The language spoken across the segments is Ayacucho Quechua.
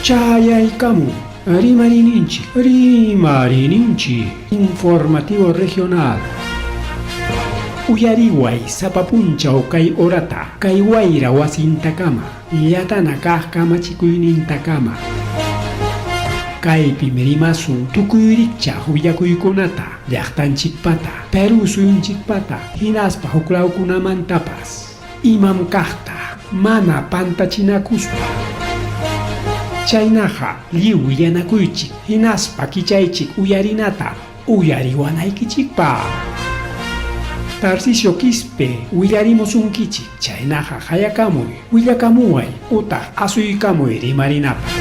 Chayaykamun Rimariyninchik, Rimariyninchik Informativo Regional. Uyariway sapa punchaw kay horata, kay wayra wasintakama, llatana kaq kamachikuynintakama. Kaypim rimasun tukuy rikchaq willakuykunata, llaqtanchikpata, Perú suyunchikpata, hinaspa huklawkunamantapas. Imam kaqta mana pantachinakuspa. Chaynaqa lliw willanakuychik hinaspa kichaychik uyarinata uyariwanaykichikpaq. Tarcisio Quispe willarimusunkichik, chaynaqa qayakamuy, willakamuway utaq asuykamuy rimarinapaq.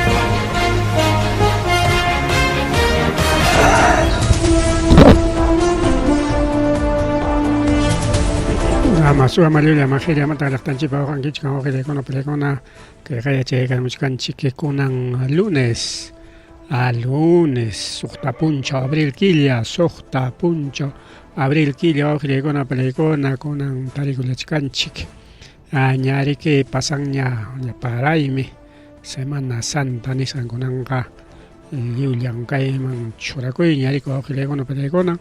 Ama suwa mallulla majilla mata llaqtanchikpa waqankichik wawqillaykuna puriykuna kayqa yachaykamuchkanchik kunan lunes a lunes suqta punchaw abril killa suqta punchaw abril killa wawqillaykuna puriykuna kunan tarikullachkanchik ñariki pasanña paraymi Semana Santa nisqan kunanqa lliw llankayman churakuyña riki wawqillaykuna panaykuna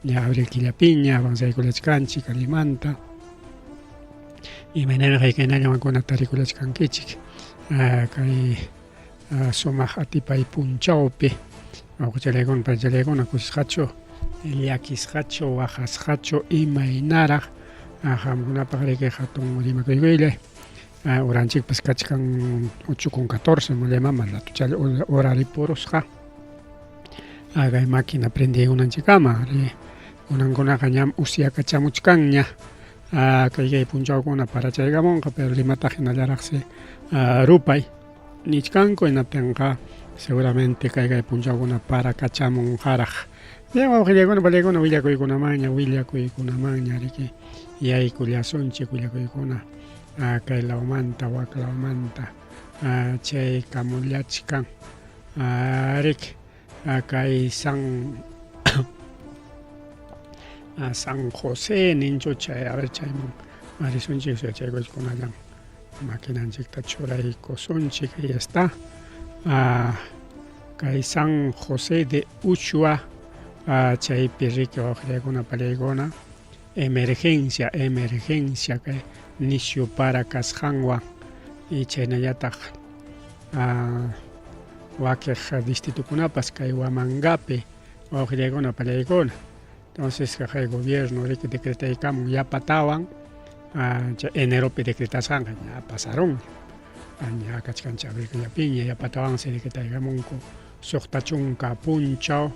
ña abril killapiña avanzaykullachkanchik allimanta imaynami haykaynalla qankuna tarikullachkankichik kay sumaq atipay punchawpi wawqichallaykuna panichallaykuna kusisqachu llakisqachu waqasqachu imaynaraq qamkunapaq riki hatun rimakuykuyllay. Horanchikpas kachkan 8 con 14 mama ratuchalla hora ripurusqa. Kay máquina prendiykunanchikkama kunankunaqa ñam usyakachamuchkanña kay kay punchawkuna parachaykamunqa pero Limataqa hinallaraqsi rupay nichkanku hinaptinqa seguramente kay kay punchawkuna parakachamunqaraq. Bien wawqillaykuna panillaykuna willakuykunamanña willakuykunamanña riki yaykullasunchik willakuykuna. Kay lawmanta wak lawmanta chay kamullachkan riki kay San San José ninchu chay a ver chayman risunchik yachaykuchkunallan maquinanchikta churaykusunchik ahí está kay San José de Uchua chaypi riki wawqillaykuna panillaykuna Emergencia, emergencia kay nisyu para kasqanwan y chaynallataq wakiq distritokunapas kay Huamangapi wawqillaykuna pallaykuna. Entonces kay gobierno riki decretaykamun yapatawan chay eneropi decretasqanqa ña pasarunña. Ña kachkanchik abril killapiña yapatawansi decretaykamunku suqta chunka punchaw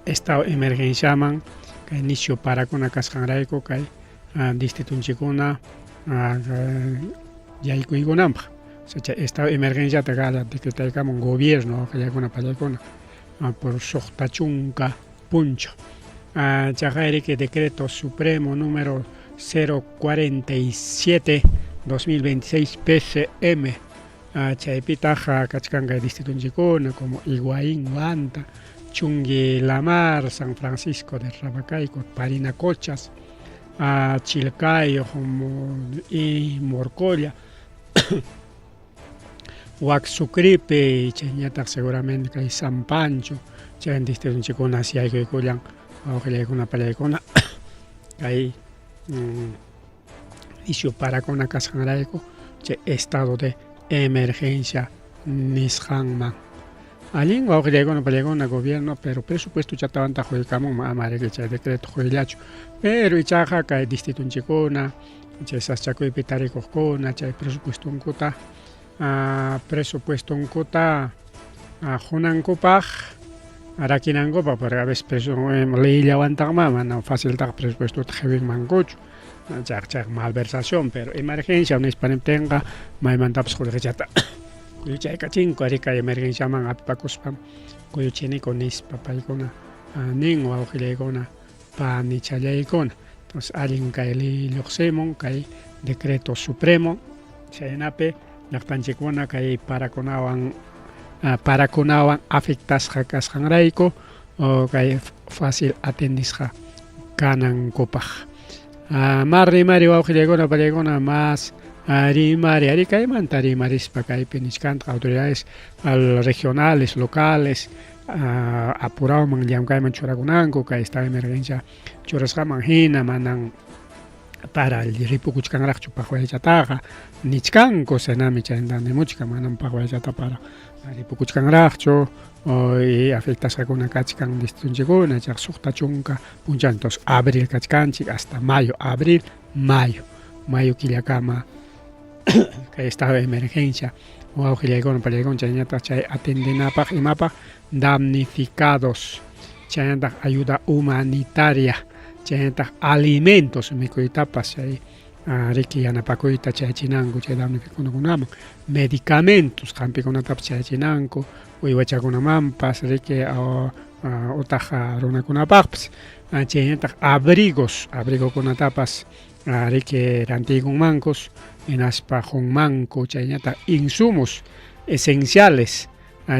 estado emergenciaman kay nisyu parakuna kasqanrayku kay distritunchikkuna yaykuykunanpaq chay estado emergenciata kala decretaykamun gobierno waqallaykuna pallaykuna por suqta chunka punchaw chaqayriki decreto supremo número 047 2026 PCM Chaypitaq kachkan kay distritunchikkuna como Higuaín, Huanta, Chungui Lamar, San Francisco de Rabacayco, Parinacochas, Chilcayo y Morcolla, Huacsucripe, chayñataq seguramente kay San Pancho, chay distritunchikkuna siyaykuykullan wawqillaykuna pallaykuna kay nisyu parakuna kasqanrayku chay estado de emergencia nisqanman. Allin wawqillaykuna pallaykuna gobierno pero presupuesto chatawantaq quykamunman ama riki chay decreto quyllachu pero ichaqa kay distritunchikkuna chay sasachakuypi tarikuqkuna chay presupuestonkuta presupuestonkuta qunankupaq rakinankupaq porque a veces leyllawantaqmá mana faciltaqa presupuestota qiwinmankuchu chayqa chayqa malversación pero emergencia nispa niptinqa maymantapas qullqichata kuyuchaykachinku ari kay emergenciaman apakuspam kuyuchiniku nispa paykuna nin wawqillaykuna panichallaykuna entonces allin kay ley lluqsimun kay decreto supremo chaynapi llaqtanchikkuna kay parakunawan parakunawan afectasqa kasqanrayku kay fácil atendisqa kanankupaq. Mar rimari wawqillaykuna pallaykuna más Rimari ari kaymanta rimarispa kaypi nichkantaq autoridades regionales, locales apurawman llamkayman churakunanku kay estado de emergencia churasqaman hina manan para ripukuchkanraqchu paqwaychataqa nichkanku senami chaynata nimuchkan manam paqwaychata para ripukuchkanraqchu y afectasqakuna kachkan distritonchikkuna ichaqa 60 punchaw entonces abril kachkanchik hasta mayo, abril, mayo, mayo killakama kay estado de emergencia wawqillaykuna pallaykuna chaynataq chay atendinapaq imapaq damnificados chaynataq ayuda humanitaria chaynataq alimentos mikuytapas chay riki yanapakuyta chayachinanku chay damnificadokunaman medicamentos hampikunatapas chayachinanku uywachakunamanpas riki utaq runakunapaqpas chaynataq abrigos abrigokunatapas riki rantiykunmankus hinaspa qunmanku chaynataq insumos esenciales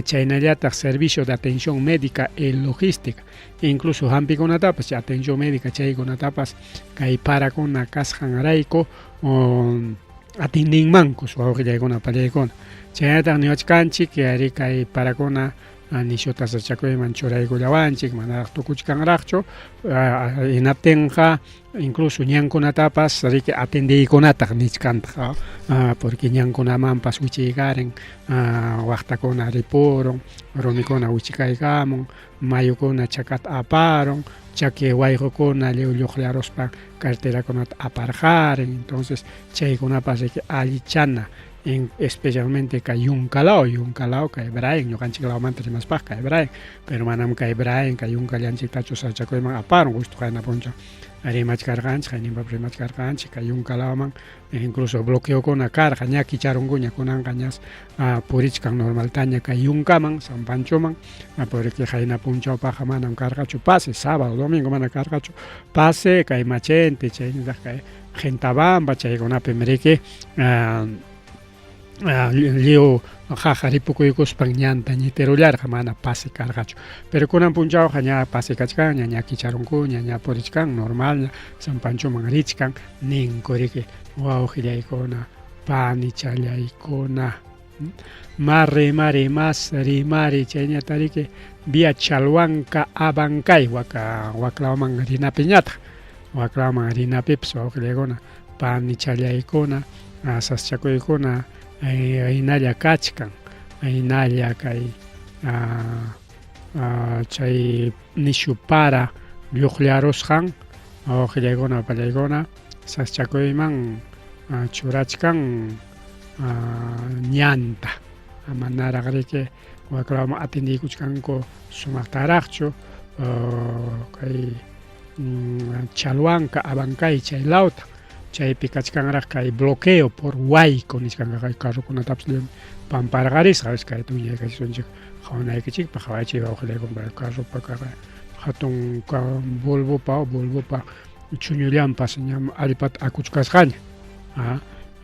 chaynallataq servicio de atención médica y logística incluso hampikunatapas chay atención médica chaykunatapas kay parakuna kasqanrayku atendinmankus wawqillaykuna pallaykuna chaynataq niwachkanchik ari kay parakuna nishuta sasachakuyman churaykullawanchik manaraq tukuchkanraqchu hinaptinqa incluso ñankunatapas riki atendiykunataq nichkantaq porque ñankunamanpas wichiykarin waqtakuna ripurun rumikuna wichikaykamun mayukuna chakata aparun chaki wayqukuna lliw lluqllaruspa carreterakunata aparqarin entonces chaykunapas riki allichana especialmente kay Yunkalao, Yunkalao kay Brain, ñuqanchik lawmanta rimaspaq kay Brain, pero manam kay Brain, kay Yunkallanchiktachu sasachakuyman aparun justo qayna punchaw rimachkarqanchik, qayninpapas rimachkarqanchik kay Yunkalawman incluso bloqueokuna karqa ña kicharunkuña kunanqa ñas purichkan normaltaña kay Yunkaman, San Panchoman, porque qayna punchawpaqqa manam karqachu pase, sábado, domingo mana karqachu pase kay Machente, chaynataq kay Gentabamba chaykunapim riki lliw qaqa ripukuykuspan ñanta ñitirullarqa mana pase karqachu pero kunan punchawqa ña pase kachkanña ña kicharunkuña ña purichkan normalña San Panchoman richkan ninku riki wawqillaykuna panichallaykuna mar rimari mas rimari chayñata riki vía Chalhuanca Abancay waka waklawman rinapiñataq waklawman rinapipas wawqillaykuna panichallaykuna sasachakuykuna hinalla kachkan hinalla kay chay nishu para lluqllarusqan wawqillaykuna pallaykuna sasachakuyman churachkan ñanta manaraq riki waklawman atendiykuchkanku sumaqtaraqchu kay Chalhuanca Abancay chay lawta chaypi kachkanraq kay bloqueo por huayco nichkanqa kay carrokunatapas lliwmi pamparqarisqa kayta wiñaykachisunchik qawanaykichikpaq qawaychik wawqillaykuna carropa hatun Volvopa Volvopa chuñullanpas ñam allpata akuchkasqaña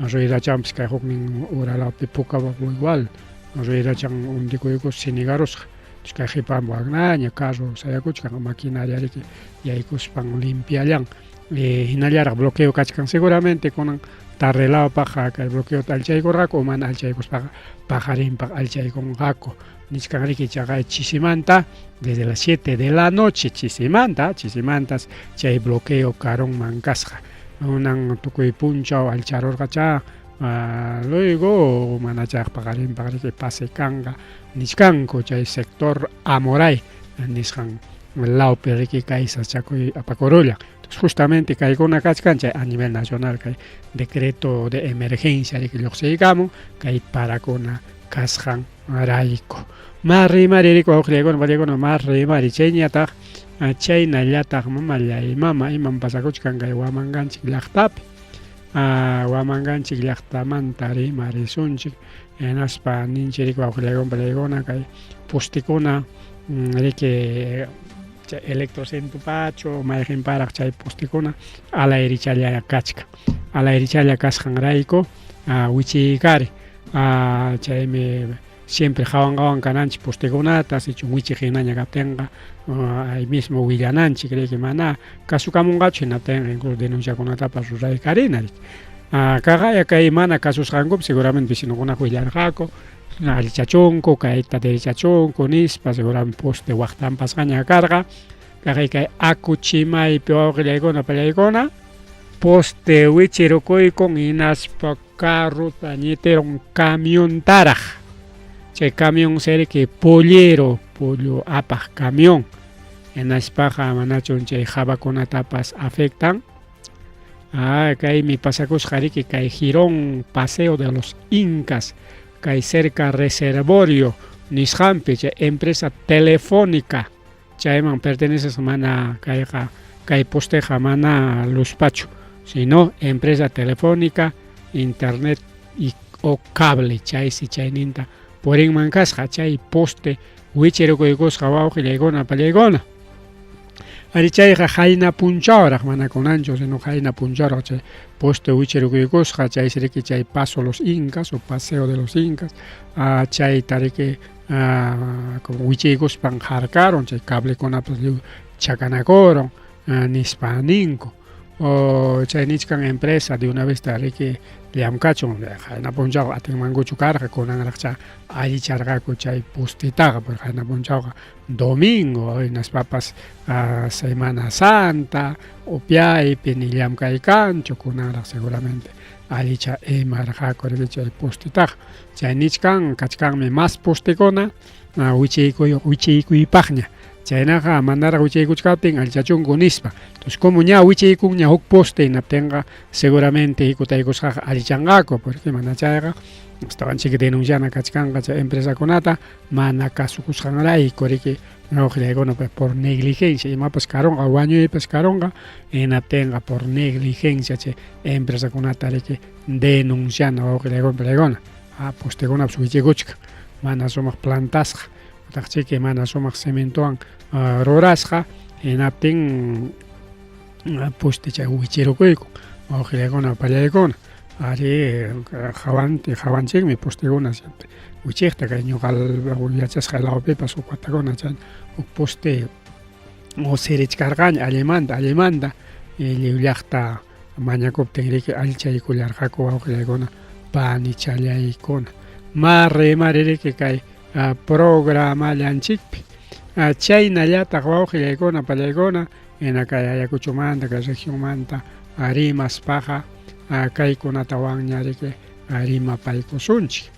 ruedachanpas kay huknin uralawpi puka igual ruedachan undikuykus sinigarusqa kay qipanpi waknaña carro sayakuchkan maquinaria riki yaykuspan limpiallan hinallaraq bloqueo kachkan seguramente kunan tarde lawpaq kay bloqueota alchaykurqaku o mana alchaykuspaqa paqarinpaq alchaykunqaku nichkan riki chaqay chisimanta desde las 7 de la noche chisimanta chisimantas chay bloqueo karunman kasqa unan tukuy punchaw alcharurqacha luego manachaq paqarinpaq riki pase kanqa nichkanku chay sector Amoray nisqan lawpi riki kay sasachakuy apakurullan justamente kaykuna kachkan chay a nivel nacional kay decreto de emergencia riki lluqsiykamun kay parakuna kasqan rayku mas rimari riki wawqillaykuna pallaykuna mas rimari chayñataq chaynallataq mamallay mama imam pasakuchkan kay Huamanganchik llaqtapi Huamanganchik llaqtamanta rimarisunchik hinaspa ninchik riki wawqillaykuna pallaykuna kay postikuna riki chay electrocentopachu mayqinparaq chay postikuna alayrichallara kachkan alayrichala kasqanrayku wichiykari chaymi siempre qawan qawan kananchik postekunata sichum wichiq hinaña kaptinqa ahí mismo willananchik riki mana kasukamunqachu hinaptinqa incluso denunciakunatapas ruraykarina riki. Kaqaya kay mana kasusqankupi seguramente vecinokunaq willarqaku allichachunku kayta derechachunku nispa seguramente poste waqtanpasqaña karqa kaqay kay akuchimaypi wawqillaykuna pallaykuna poste wichirukuykun hinaspa carrota ñitirun camiontaraq chay camión seriki pollero pollo apaq camión hinaspaqa manachun chay jabakunatapas afectan Ah, kaymi pasakusqa riki kay Girón Paseo de los Incas, kay cerca reservorio nisqanpi chay empresa telefónica chayman perteneces mana kayqa kay posteqa mana luzpachu, sino empresa telefónica, internet y o cable chaysi chayninta purinman kasqa chay poste wichirukuykusqa wawqillaykuna pallaykuna. Ari chayqa qayna punchawraq mana kunanchu, sino qayna punchawraq chay poste wichirukuykusqa chaysi riki chay Paso los Incas o Paseo de los Incas chayta riki wichiykuspan harkarun chay cablekunapas lliw chakanakurun nispa ninku. O chay nichkan empresa de una vez riki llamkachun qayna punchawqa atinmankuchu karqa kunanraqcha allicharqaku chay postetaqa porque qayna punchawqa domingo hinaspapas Semana Santa upiaypi ni llamkay kanchu kunanraq seguramente allicha imarqaku riki chay postetaqa chay nichkan kachkanmi mas postekuna wichiykuypaqña chaynaqa manaraq wichiykuchkaptin allichachunku nispa entonces como ña wichiykunña huk poste hinaptinqa seguramente hikutaykusqaqa allichanqaku porque mana chayqa astawanchik denunciana kachkanqa chay empresakunata mana kasukusqanrayku riki wawqillaykuna por negligencia imapas karunqa wañuypas karunqa hinaptinqa por negligencia chay empresakunata riki denunciana wawqillaykuna pallaykuna postekunapas wichikuchkan mana sumaq plantasqa utaq chiki mana sumaq cementowan rurasqa hinaptin poste chay wichirukuykun wawqillaykuna pallaykuna ari qawanti qawanchikmi postekuna siempre wichiqta kay ñuqa yachasqay lawpipas huk watakuna chay huk poste sirichkarqaña allimanta allimanta lliw llaqta mañakuptin riki allichaykullarqaku wawqillaykuna panichallaykuna ma rimari riki kay programallanchikpi chaynallataq wawqillaykuna pallaykuna hina kay Ayacuchomanta kay regionmanta rimaspaqa kaykunatawanña riki rimapaykusunchik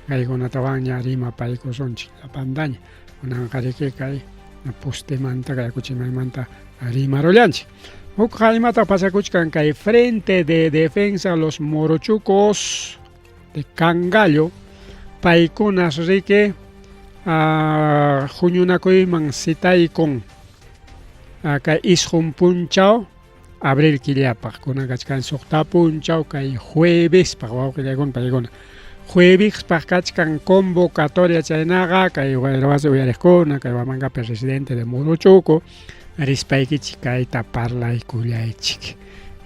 kaykunatawanña rimapaykusunchik llapantaña kunanqa riki kay postemanta kay Ayacuchimaymanta rimarullanchik. Hukqa imataq pasakuchkan kay Frente de Defensa los Morochucos de Cangallo paykunas riki huñunakuyman citaykun kay isqun punchaw abril killapaq kunan kachkan suqta punchaw kay juevespaq wawqillaykuna paykuna juevespaq kachkan convocatoria chaynaqa kay wasi uyariqkuna kay Huamangapi residente de Morochuco rispaykichik kayta parlaykullaychik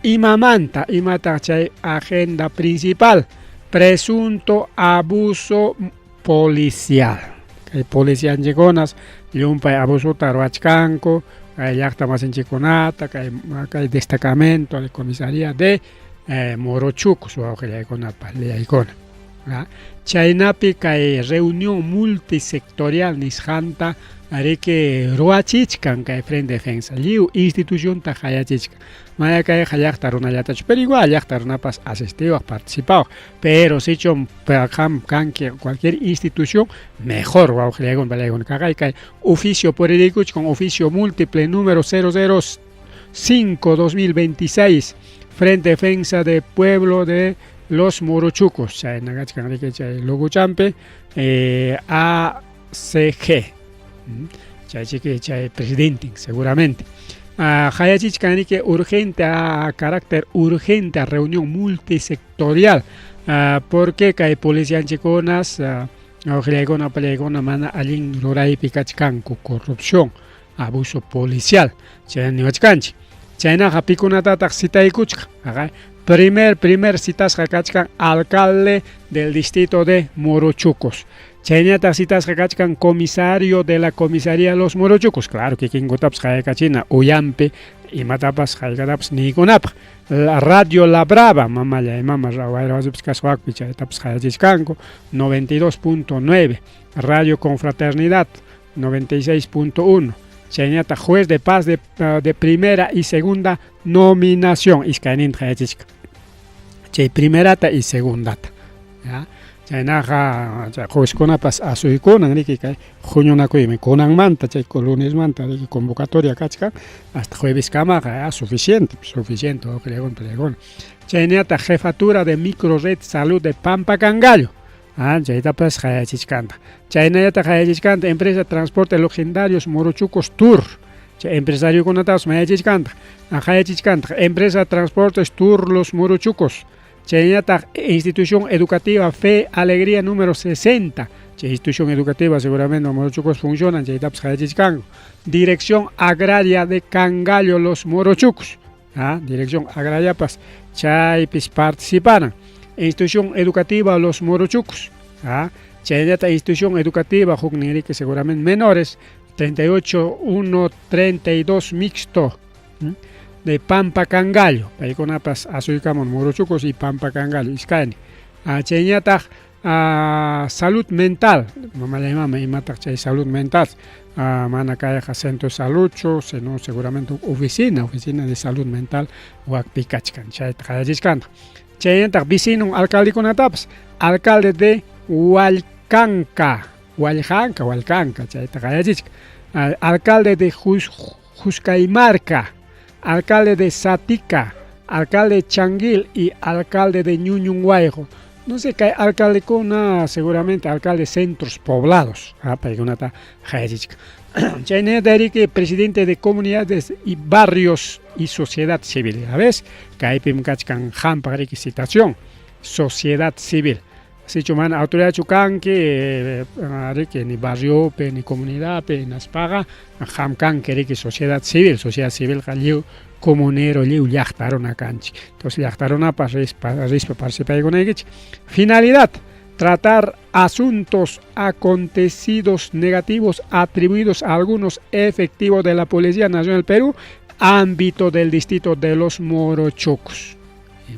imamanta imataq chay agenda principal presunto abuso policial kay policianchikkunas llumpay abusota ruwachkanku kay llaqta masinchikkunata kay kay destacamento de comisaría de Morochucos wawqillaykuna pallaykuna chaynapi kay reunión multisectorial nisqanta riki ruwachichkan kay Frente Defensa lliw institucionta qayachichkan mana kayqa llaqta runallatachu pero igual llaqta runapas asistiwaq participawaq pero sichum qam kanki cualquier institución mejor wawqillaykuna pallaykuna kaqay kay oficio puririkuchkan oficio múltiple número 005 2026 Frente Defensa de Pueblo de los Morochucos chayna kachkan riki chay loguchampi ACG chay chiki chay presidente seguramente qayachichkan riki urgente a carácter urgente a reunión multisectorial porque kay policianchikkunas wawqillaykuna pallaykuna mana allin ruraypi kachkanku corrupción abuso policial chay niwachkanchik chaynaqa pikunatataq citaykuchkan primer primer citasqa kachkan alcalde del distrito de Morochucos. Chaynataq citasqa kachkan comisario de la comisaría Los Morochucos. Claro, kikinkutapas qayaykachina uyampi imatapas haykatapas niykunapaq. La Radio La Brava, mamalla mama wayra wasipas kasqakupi chaytapas qayachichkanku. 92.9, Radio Confraternidad 96.1. Chaynataq juez de paz de primera y segunda nominación iskayninta qayachichkan. Chay primerata y segundata. Ya. Chaynaqa chay juezkunapas asuykunan riki kay huñunakuymi kunanmanta chay lunesmanta riki convocatoria kachkan hasta jueveskamaqa ya suficiente, suficiente wawqillaykuna panillaykuna. Chaynataq jefatura de microred salud de Pampa Cangallo. Ah, chaytapas qayachichkanta. Chaynallataq qayachichkanta empresa transporte legendarios Morochucos Tour. Chay empresariokunatapas mayachichkanta. Qayachichkanta empresa transportes Tour Los Morochucos. Chaynataq institución educativa Fe Alegría número 60. Chay institución educativa seguramente Morochucos funcionan, chaytapas qayachichkanku. Dirección Agraria de Cangallo Los Morochucos. Ah, Dirección Agraria pas chaypis participaran. Institución Educativa Los Morochucos. Ah, chaynata institución educativa huknin riki seguramente menores 38 1 32 mixto de Pampa Cangallo. Paykunapas asuykamun Morochucos y Pampa Cangallo iskaynin. Ah, chaynataq salud mental. Mamallay mama imataq chay salud mental. Mana kayqa centro de saludchu, sino seguramente oficina, oficina de salud mental wakpi kachkan. Chayta qayachichkanta. Chaynataq vecinon alcaldekunatapas, alcalde de Hualcanca, Hualjanca, Hualcanca, chayta qayachichkan. Alcalde de Juscaymarca, alcalde de Satica, alcalde de Changuil y alcalde de Ñuñunguayjo. No sé, kay alcaldekuna seguramente alcalde centros poblados, paykunata qayachichkan. Chaynata riki presidente de comunidades y barrios y sociedad civil. A ver, kaypim kachkan hampaq riki citación, sociedad civil. Sichu mana autoridadchu kanki, riki ni barriopi, ni comunidadpi, hinaspaqa qam kanki riki sociedad civil, sociedad civilqa lliw comunero, lliw llaqta runa kanchik. Entonces llaqta runapas rispa, rispa participaykunaykichik. Finalidad, tratar asuntos acontecidos negativos atribuidos a algunos efectivos de la Policía Nacional del Perú, ámbito del distrito de Los Morochucos.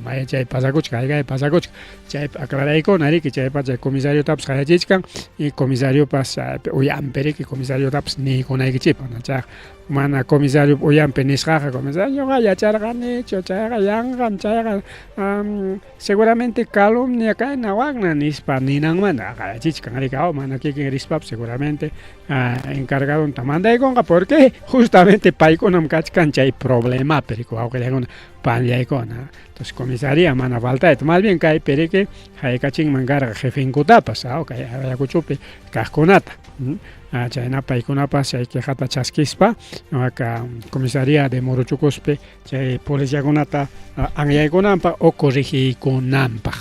Maya chay pasakuchka, haykay pasakuchka, chay aclaraykuna riki, chaypa chay comisariotapas qayachichkan y comisariopas uyampi riki comisariotapas niykunaykichikpaq, chayqa mana comisario uyampi nisqaqa comisario ñuqa yacharqanichu, chayqa yanqam, chayqa seguramente calumnia kayna wakna nispa ninanmanta qayachichkan riki, mana kikin rispapas seguramente encargadonta mandaykunqa porque justamente paykunam kachkan chay problemapi riki wawqillaykuna panillaykuna. Entonces comisaría mana faltayta, más bien kaypi riki haykachinman karqa jefenkutapas, kay Ayacuchopi kaqkunata. Chayna paykunapas chay quejata chaskispa aka comisaría de Morochucospi chay policiakunata anyaykunanpaq o corregiykunanpaq.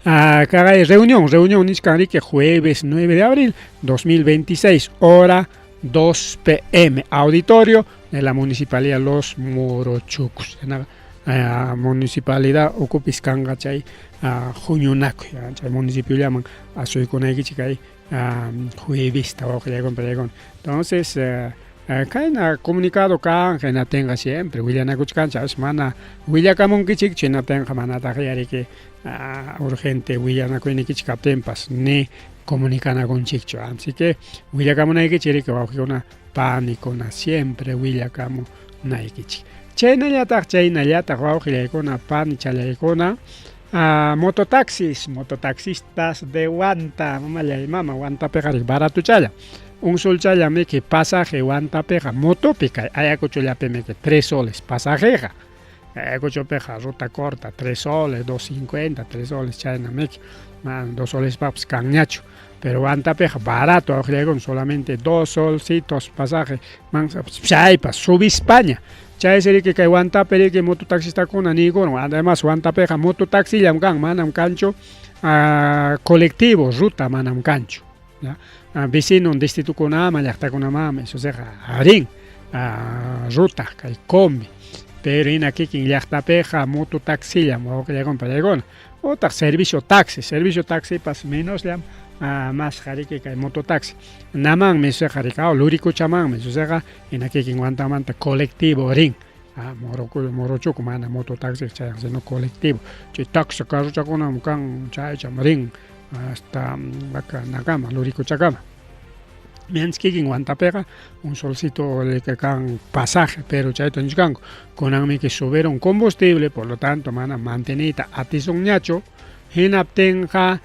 Kaqay reunión, reunión nichkan riki jueves 9 de abril 2026, hora 2 p.m., auditorio de la Municipalidad Los Morochucos. Municipalidad ukupis kanqa chay huñunakuy, chay municipio llaman asuykunaykichik kay juevesta wawqillaykuna panillaykuna. Entonces kayna comunicado kan hinatinqa siempre willanakuchkanchik, a veces mana willakamunkichikchu hinatinqa manataq yariki urgente willanakuynikichik kaptinpas ni comunicanakunchikchu. Así que willakamunaykichik riki wawqikuna panikuna siempre willakamunaykichik. Chaynallataq chaynallataq wawqillaykuna panichallaykuna mototaxis, mototaxistas de Huanta, mamallay mama Huantapiqa riki baratuchalla. Un solchalla miki pasaje Huantapiqa motopi kay Ayacuchollapi miki 3 soles pasajeqa. Ayacuchopiqa ruta corta 3 soles, 2.50, 3 soles chayna miki. Mana 2 solespaqpas kanñachu. Pero Huantapiqa barato wawqillaykuna solamente 2 solcitos pasaje man chaypas subispaña. Chaysi riki kay Huantapi riki mototaxistakuna niykuna, además Huantapiqa mototaxillam kan, manam kanchu colectivo, ruta manam kanchu. Vecino distritukunaman, llaqtakunamanmi, eso siqa rin ruta kay combi. Pero hina kikin llaqtapiqa mototaxillam wawqillaykuna panillaykuna. Utaq servicio taxi, servicio taxipas menosllam Masqa riki kay mototaxi namanmi suseqa rikaw Luricochamanmi suseqa hina kikin Huantamanta colectivo rin Morochuco mana mototaxi chayan sino colectivo chay taxi carrochakunam kan chaycham rin hasta vaca nakama Luricochakama. Mianchis kikin Huantapiqa un solcito kan pasaje pero chayta nichkanku kunanmi que subieron combustible por lo tanto mana manteniyta atisunñachu hinaptinqa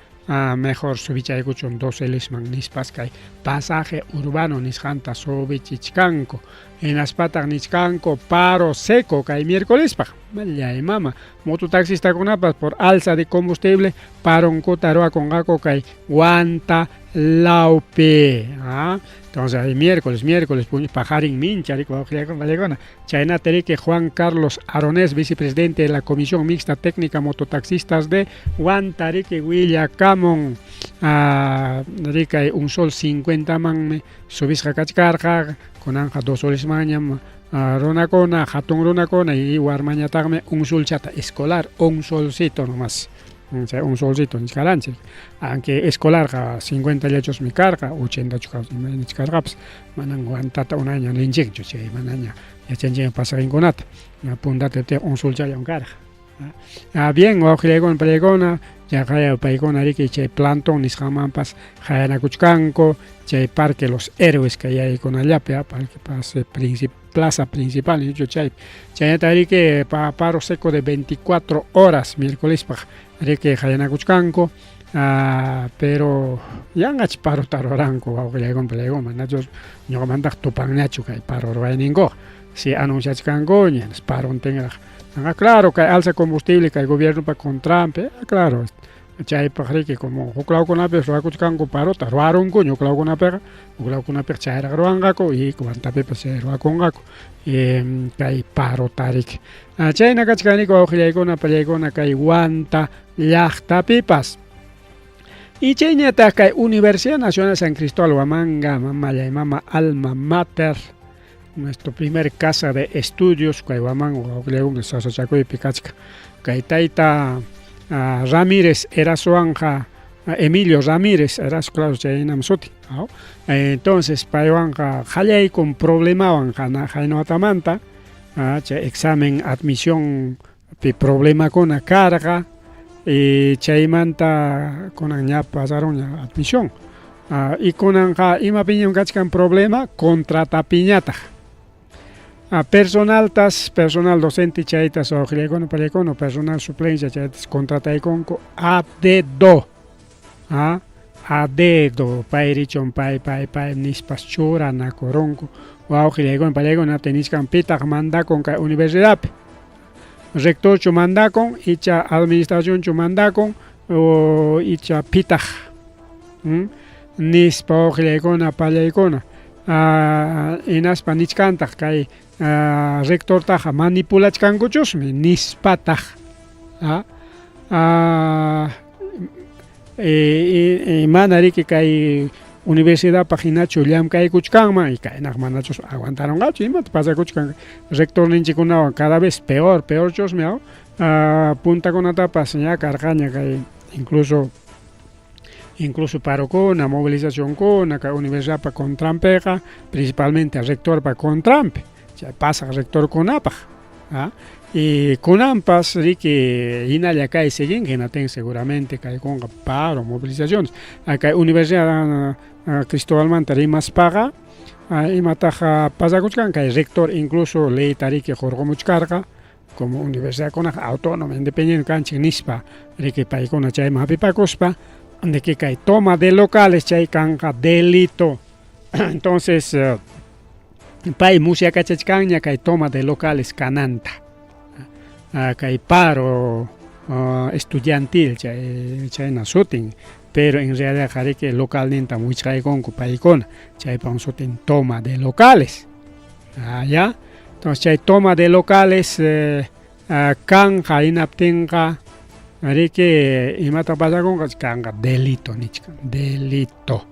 mejor subichaykuchun 2 solisman nispas kay pasaje urbano nisqanta subichichkanku hinaspataq nichkanku paro seco kay miércolespaq mallay mama mototaxistakunapas por alza de combustible paronkuta ruwakunqaku kay Huanta lawpi. Entonces hay miércoles, miércoles, pajarin mincha, chaynata riki Juan Carlos Aronés, vicepresidente de la Comisión Mixta Técnica Mototaxistas de Huanta, riki willakamun rikay 1 sol 50 manmi subisqa kachkarqa, kunanqa 2 solismanñam runakuna, hatun runakuna y warmañataqmi 1 solchata escolar, 1 solcito nomás. Chay 1 solcito nichkaranchik, aunque escolarqa 50 llachusmi karqa, 80 nichkarqapas, manan Huantata unayña rinchikchu chay manaña yachanchikña pasaqinkunata, puntata 1 solchallam karqa. Bien, wawqillaykuna pallaykuna, chayqa paykuna riki chay plantón nisqanmanpas hayanakuchkanku, chay Parque Los Héroes kay yaykunallapi, parque plaza principal nichu chaypi. Chaynata riki paro seco de 24 horas miércolespaq riki hayanakuchkanku, pero yanqach parota ruranku wawqillaykuna pallaykuna, manachus ñuqamantaq tupanñachu kay paro ruwayninkuqa, si anunciachkankuña parontinraq. Claro, kay alza combustible kay gobiernopa contranpi, claro, chaypaq riki como huk lawkunapi ruwakuchkanku parota, ruwarunkuña huk lawkunapiqa, huk lawkunapiqa chayraq ruwanqaku y Huantapipas chay ruwakunqaku kay parota riki. Chayna kachkaniku wawqillaykuna pallaykuna kay Huanta llaqtapipas. Y chayñataq kay Universidad Nacional San Cristóbal Huamanga, mamallay mama alma mater, nuestro primer casa de estudios, kay Huamanga wawqillaykuna sasachakuypi kachka. Kay tayta Ramírez Erasoanja, Emilio Ramírez Eraso, claro, chaynam sutin. Entonces paywanqa qallaykun problemawan haynawatamanta, chay examen admisión pi problemakuna karqa, y chaymanta kunan ña pasarunña admisión. Y kunanqa imapiñam kachkan problema contratapiñataq. Personaltas, personal docente chaytas wawqillaykuna pallaykuna, personal suplencia chaytas contrataykunku a dedo. A dedo, pay richun pay pay pay nispas churanakurunku wawqillaykuna pallaykuna nichkan pitaq mandakun kay universidadpi. Rectorchu mandakun, icha administracionchu mandakun, o icha pitaq nispa wawqillaykuna pallaykuna. Hinaspa nichkantaq kay rectortaqa manipulachkankuchusmi nispataq. Mana riki kay universidadpaq hinachu llamkaykuchkanman y kaynaq manachus aguantarunqachu imata pasakuchkan rectorninchikkunawan cada vez peor, peor chusmi puntakunatapas ña karqaña kay incluso parokuna, movilizacionkuna kay universidadpa contranpiqa, principalmente rectorpa contranpi, chay pasaq rectorkunapaq. Y kunanpas riki hinalla kay siguen hinatin seguramente kaykunqa paro, movilizaciones. Kay universidad Cristobalmanta rimaspaqa imataq pasakuchkan kay rector incluso leyta riki hurqumuchkarqa como universidadkunaqa autónoma, independiente kanchik nispa riki paykuna chayman hapipakuspa de que kay toma de locales chay kanqa delito. Entonces pay musyakachachkanña kay toma de locales kananta. Kay paro estudiantil chayna sutin, pero en realidad riki localninta wichqaykunku paykuna, chaypa sutin toma de locales. Ya. Entonces chay toma de locales kanja hinaptinqa riki imata pasakunqa kanqa delito nichkan, delito.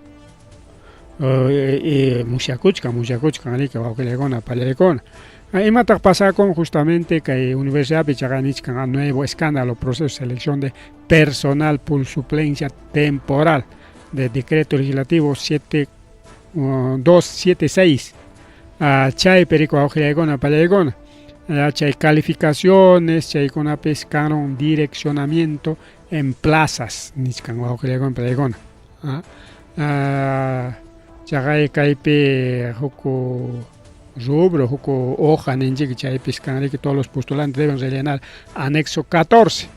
Musyakuchkan riki wawqillaykuna pallaykuna. Imataq pasakun justamente kay universidadpi chaqa nichkan nuevo escándalo proceso de selección de personal por suplencia temporal. de decreto legislativo 7276 chaypi riki wawqillaykuna pallaykuna chay calificaciones chaykunapis karun direccionamiento en plazas nichkan wawqillaykuna pallaykuna chaqay kaypi huk rubro huk hoja ninchik chaypis kan riki todos los postulantes deben rellenar anexo 14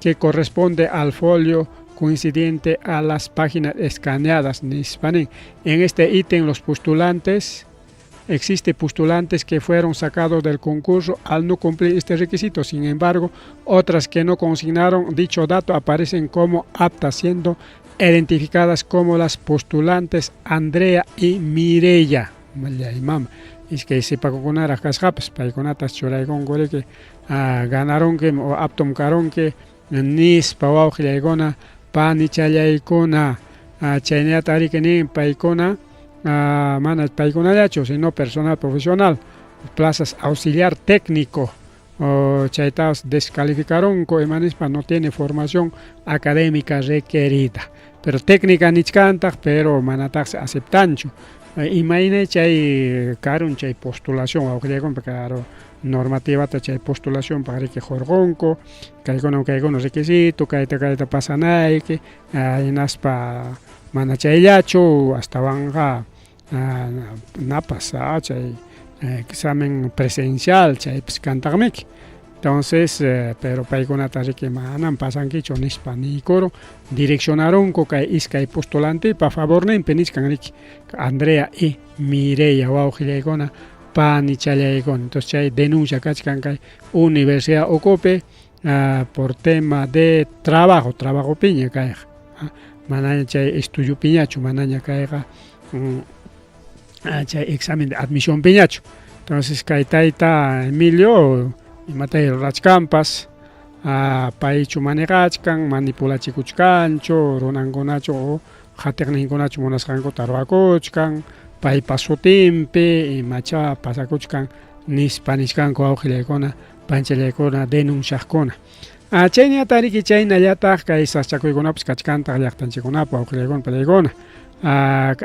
que corresponde al folio coincidente a las páginas escaneadas nispa nin. En este ítem los postulantes existe postulantes que fueron sacados del concurso al no cumplir este requisito. Sin embargo, otras que no consignaron dicho dato aparecen como aptas, siendo identificadas como las postulantes Andrea y Mireya. Mama. Iskay sipakukunaraq kasqapas paykunatas churaykunku riki ganarunki o aptum karunki nispa wawqillaykuna panichallaykuna chaynata riki nin paykuna mana paykunallachu sino personal profesional plazas auxiliar técnico chaytas descalificarunku imanispa no tiene formación académica requerida pero técnica nichkantaq pero manataqsi aceptanchu imayna chay karun chay postulación wawqillaykuna claro normativata chay postulación para riki hurqunku kaykuna kaykuna requisito kayta kayta pasanayki hinaspa mana chayllachu astawanqa napas chay examen presencial chaypis kantaqmiki entonces pero paykunata riki manam pasankichu nispa niykurun direccionarunku kay iskay postulantepa favorninpi nichkan riki Andrea y Mireya wawqillaykuna panichallaykuna entonces chay denuncia kachkan kay universidad ukupi por tema de trabajo trabajopiña kayqa manaña chay estudiopiñachu manaña kayqa chay examen de admisión piñachu entonces kay tayta Emilio imatay rurachkanpas paychu manejachkan manipulachikuchkanchu runankunachu o qatiqninkunachu munasqankuta ruwakuchkan paypa sutinpi imacha pasakuchkan nispa nichkanku wawqillaykuna panchallaykuna denunciaqkuna chayñata riki chaynallataq kay sasachakuykunapas kachkantaq llaqtanchikkunapa wawqillaykuna pallaykuna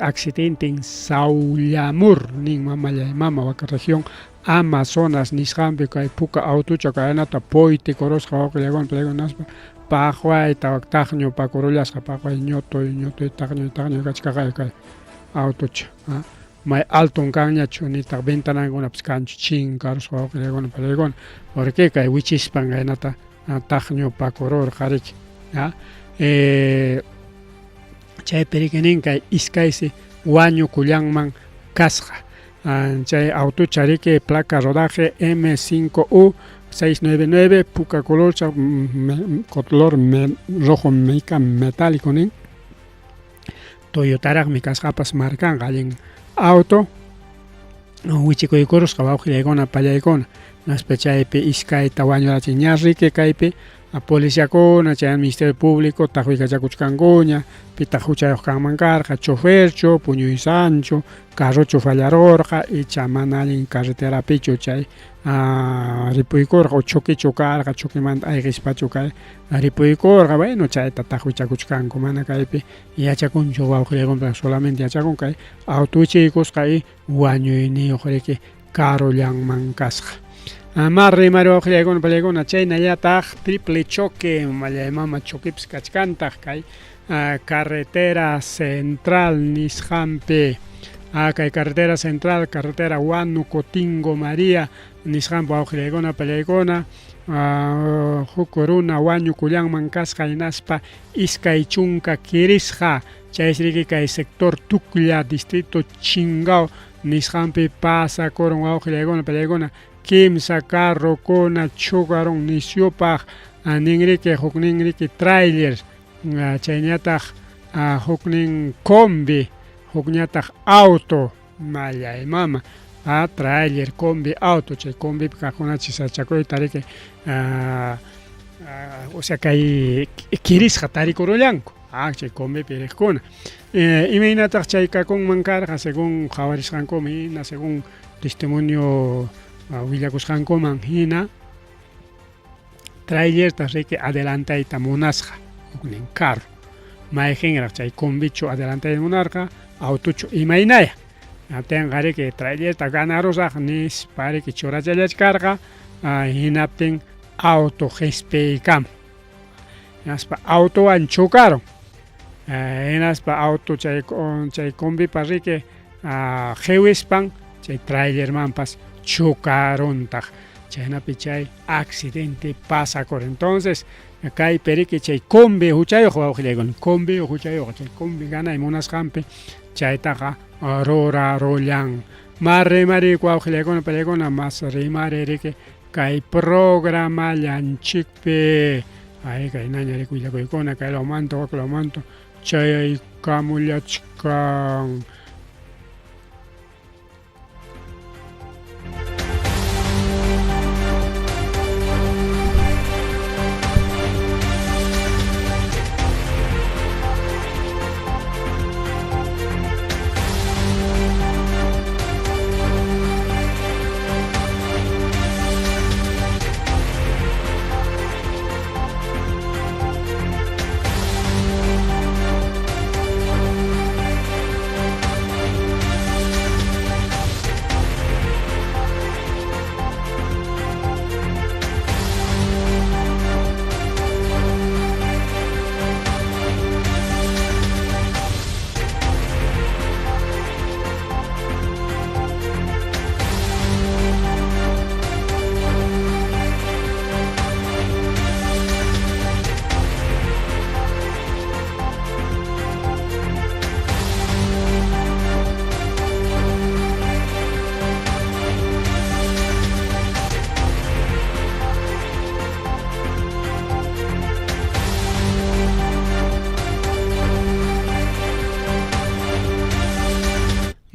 accidente en Saullamur nin mamallay mama waka región Amazonas nisqanpi kay puka autucha kaynata puytikurusqa wawqillaykuna pallaykuna nispa paqwayta taqñupakurullasqa paqway ñutuy ñutuy taqñuy taqñuy kachkaqay kay autucha may alton kanñachu nitaq ventanankunapas kanchu chinkarusqa wawqillaykuna pallaykuna porque kay wichispan kaynata taqñupakururqa riki chaypi riki nin kay iskaysi wañukullanman kasqa chay autucha riki placa rodaje M5U 699 puka colorcha color rojo mica metálico nin Toyotaraqmi kasqapas markanqa allin auto wichikuykurusqa wawqillaykuna pallaykuna hinaspa chaypi iskayta wañurachin ña riki kaypi policiakuna chay ministerio público taqwikachakuchkankuña pitaq huchayuq kanman karqa choferchu puñuysanchu carrochu fallarurqa icha mana allin carreterapichu chay ripuykurqa o choquechu karqa choquemanta ayqispachu kay ripuykurqa bueno chayta taqwichakuchkanku mana kaypi yachakunchu wawqillaykuna solamente yachakun kay auto wichiykusqa y wañuyniyuq riki carollanman kasqa mar rimari wawqillaykuna pallaykuna chaynallataq triple choque mallay mama choquepas kachkantaq kay carretera central nisqanpi kay carretera central carretera Huánuco Tingo María nisqanpi wawqillaykuna pallaykuna huk runa wañukullanman kasqa hinaspa 20 kirisqa chaysi riki kay sector Tuclla distrito Chingao nisqanpi pasakurun wawqillaykuna pallaykuna kimsa carrokuna chukarun nisyupaq ninriki huknin riki trailer chayñataq huknin combi hukñataq auto mallay mama trailer combi auto chay combipi kaqkunachi sachakuyta riki o sea kay kirisqa tarikurullanku chay combipi riqkuna imaynataq chay kakunman karqa según qhawarisqankuman hina según testimonio willakusqankuman hina trailerta riki adelantayta munasqa huknin carro. Mayqinraq chay combichu adelantayta munarqa, autochu imaynaya. Hinaptinqa riki trailerta ganarusaq nispa riki churachallachkarqa, hinaptin auto qispiykamun. Hinaspa autowan chocarun. Hinaspa auto chay chay combipa riki qiwispan chay trailermanpas chocaruntaq. Chaynapi chay accidente pasakur. Entonces kaypi riki chay combi huchayuq wawqillaykuna, combi huchayuq chay combi ganay munasqanpi chaytaqa rurarullan. Mas rimariyku wawqillaykuna pallaykuna, mas rimariy riki kay programallanchikpi. Ay kaynaña riki willakuykuna kay lawmanta wak lawmanta chayaykamullachkan.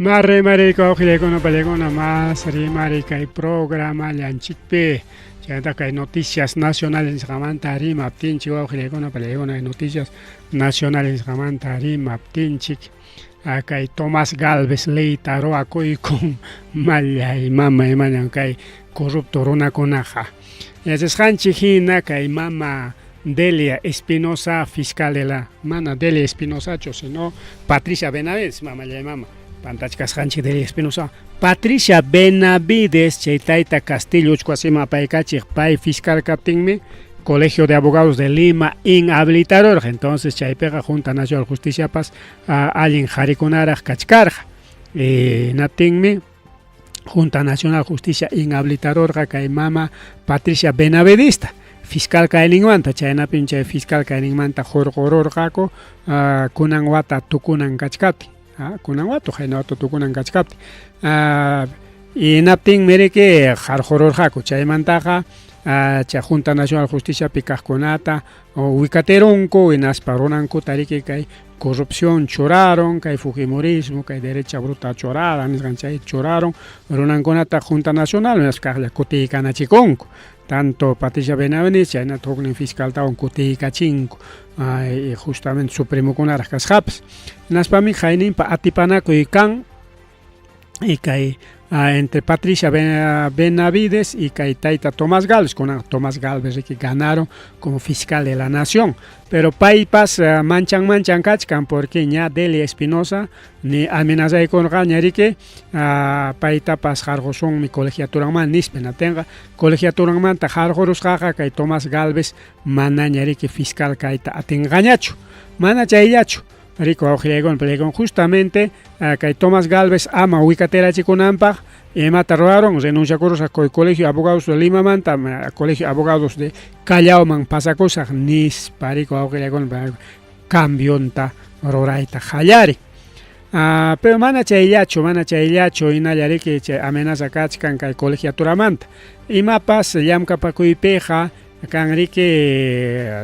Mas rimariyku wawqillaykuna pallaykuna, mas rimariy kay programallanchikpi. Chaynataq kay noticias nacionales nisqamanta rimaptinchik wawqillaykuna pallaykuna, noticias nacionales nisqamanta rimaptinchik, kay Tomás Galvez leyta ruwakuykun. Mallay mama imañan kay corrupto runakunaqa. Yachasqanchik hina kay mama Delia Espinosa, fiscal de la, mana Delia Espinosachu, sino Patricia Benavides, mamallay mama, pantachkasqanchik Delia Espinosa. Patricia Benavides, chay tayta Castillo uchkuasima apaykachiq, pay fiscal kaptinmi, Colegio de Abogados de Lima inhabilitarurqa. Entonces chaypiqa Junta Nacional Justiciapas allin qharikunaraq kachkarqa. Hinaptinmi Junta Nacional Justicia inhabilitarurqa kay mama Patricia Benavidesta fiscal kayninmanta. Chaynapim chay fiscal kayninmanta hurqururqaku kunan wata tukunan kachkaptin. Kunan wata, qayna wata tukunan kachkaptin. Hinaptinmi riki qarqururqaku. Chaymantaqa chay Junta Nacional Justiciapi kaqkunata wikaterunku, hinaspa runankuta riki kay corrupción churaron, kay fujimorismo, kay derecha bruta churada nisqan chay churaron runankunata Junta Nacional, hinaspa kaqlla kutiykanachikunku. Tanto Patricia Benavides chaynataq huknin fiscaltawan kutiykachinku, justamente supremokunaraq kasqapas. Hinaspami qayninpa atipanakuy kan y kay entre Patricia Benavides y kay tayta Tomás Galvez, kunan Tomás Galvez riki ganaron como fiscal de la nación, pero paypas manchan manchan kachkan porque ña Delia Espinosa ni amenazaykurqaña riki paytapas qarqusunmi colegiaturanmanta nispa. Hinaptinqa colegiaturanmanta qarqurusqaqa kay Tomás Galvez manaña riki fiscal kayta atinqañachu. Mana chayllachu riku wawqillaykuna pallaykuna, justamente kay Tomás Galvez ama wikaterachikunanpaq imata ruraron, renunciakurusaq kay Colegio de Abogados de Limamanta, Colegio de Abogados de Callaoman pasakusaq nispa riku wawqillaykuna cambionta rurayta qallari. Pero mana chayllachu, mana chayllachu, hinalla riki chay amenaza kachkan kay colegiaturamanta. Imapas llamkapakuypiqa kan riki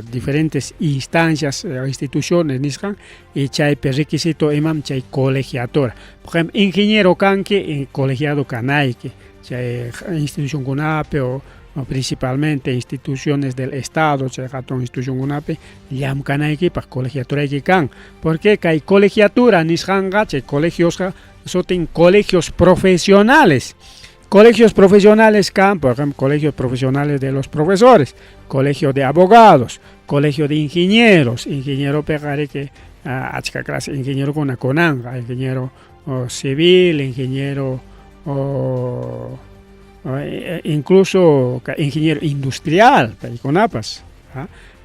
diferentes instancias o instituciones nisqan, y chaypi requisito imam chay colegiatura. Por ejemplo, ingeniero kanki, colegiado kanayki, chay institucionkunapi o principalmente instituciones del Estado, chay hatun institucionkunapi llamkanaykipaq colegiaturayki kan. Porque kay colegiatura nisqanqa chay colegiosqa sutin colegios profesionales. Colegios profesionales kan, por ejemplo, colegios profesionales de los profesores, colegio de abogados, Colegio de Ingenieros, ingenieropiqa riki achka clase ingenierokuna kunanqa, ingeniero civil, ingeniero incluso ingeniero industrial, paykunapas,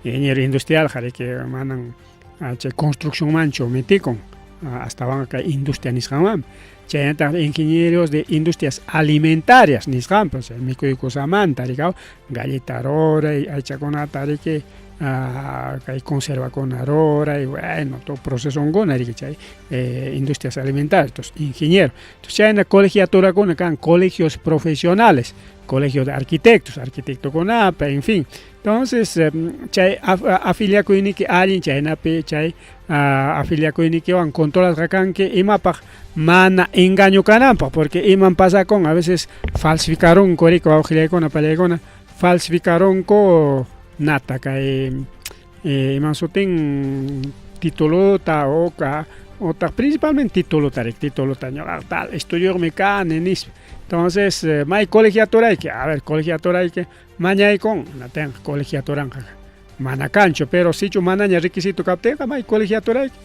ingeniero industrial riki manan chay construccionmanchu metikun, astawanqa kay industria nisqanmanmi. Chaynataq ingenieros de industrias alimentarias nisqanpas, mikuykusamanta rikaw, galleta ruray, aychakunata riki, kay conservakuna ruray, bueno, todo procesonkuna riki chay industrias alimentarias, entonces ingeniero. Entonces chayna colegiaturakuna kan, colegios profesionales, colegio de arquitectos, arquitectokunapa, en fin. Entonces chay afiliakuyniki allin, chaynapi chay afiliakuynikiwan controlasqa kanki imapaq mana engaño kananpaq, porque iman pasakun a veces falsificarunku riki wawqillaykuna pallaykuna, falsificarunku nata kay iman sutin titulota o otaq principalmente titulota riki, titulota ñuqaqa tal estudioqmi kani nispa. Entonces may colegiaturayki, a ver colegiaturayki mañaykun, natinqa colegiaturanqa mana kanchu, pero sichu manaña requisito kaptinqa may colegiaturayki,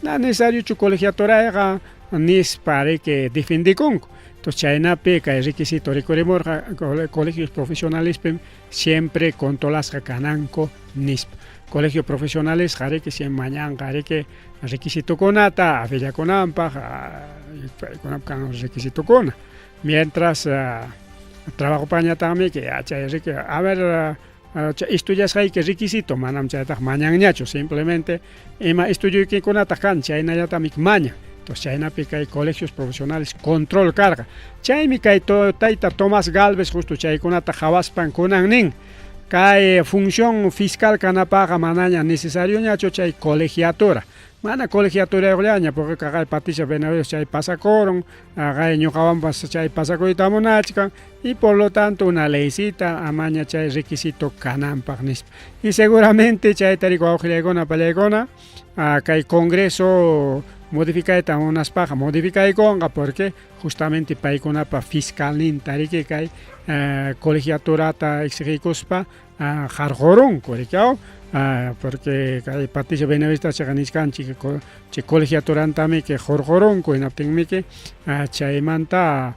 na necesariochu colegiaturayqa nispa riki defendikunku. Entonces chaynapi kay requisito rikurimurqa colegios profesionalespim siempre controlasqa kananku nispa. Colegio profesionales riki siempre mañanqa riki requisitokunata afiliakunanpaq, paykunap kan requisitokuna. Mientras trabajopañataqmi que chay riki, a ver, estudiasqayki requisito manam chaytaq mañanñachu, simplemente ima estudiuykikunataq kan chaynallatami mañan. Entonces chaynapi kay colegios profesionales control karqa. Chaymi kay tayta Tomás Galvez justo chaykunata qhawaspan kunan nin, kay función fiscal kanapaqa manaña necesarioñachu chay colegiatura. Mana colegiaturayuqllaña, porque kay Patricia Benavides chay pasakurun, kay ñuqawanpas chay pasakuyta munachkan, y por lo tanto una leycita amaña chay requisito kananpaq nispa. Y seguramente chayta riki wawqillaykuna pallaykuna, kay Congreso modificayta munaspaqa modificaykunqa, porque justamente paykunapa fiscalninta riki kay colegiaturata exigiykuspa qarqurunku rikaw, porque kay Patricia Benavides chayqa nichkanchik chay colegiaturantami que hurqurunku, hinaptinmiki chaymanta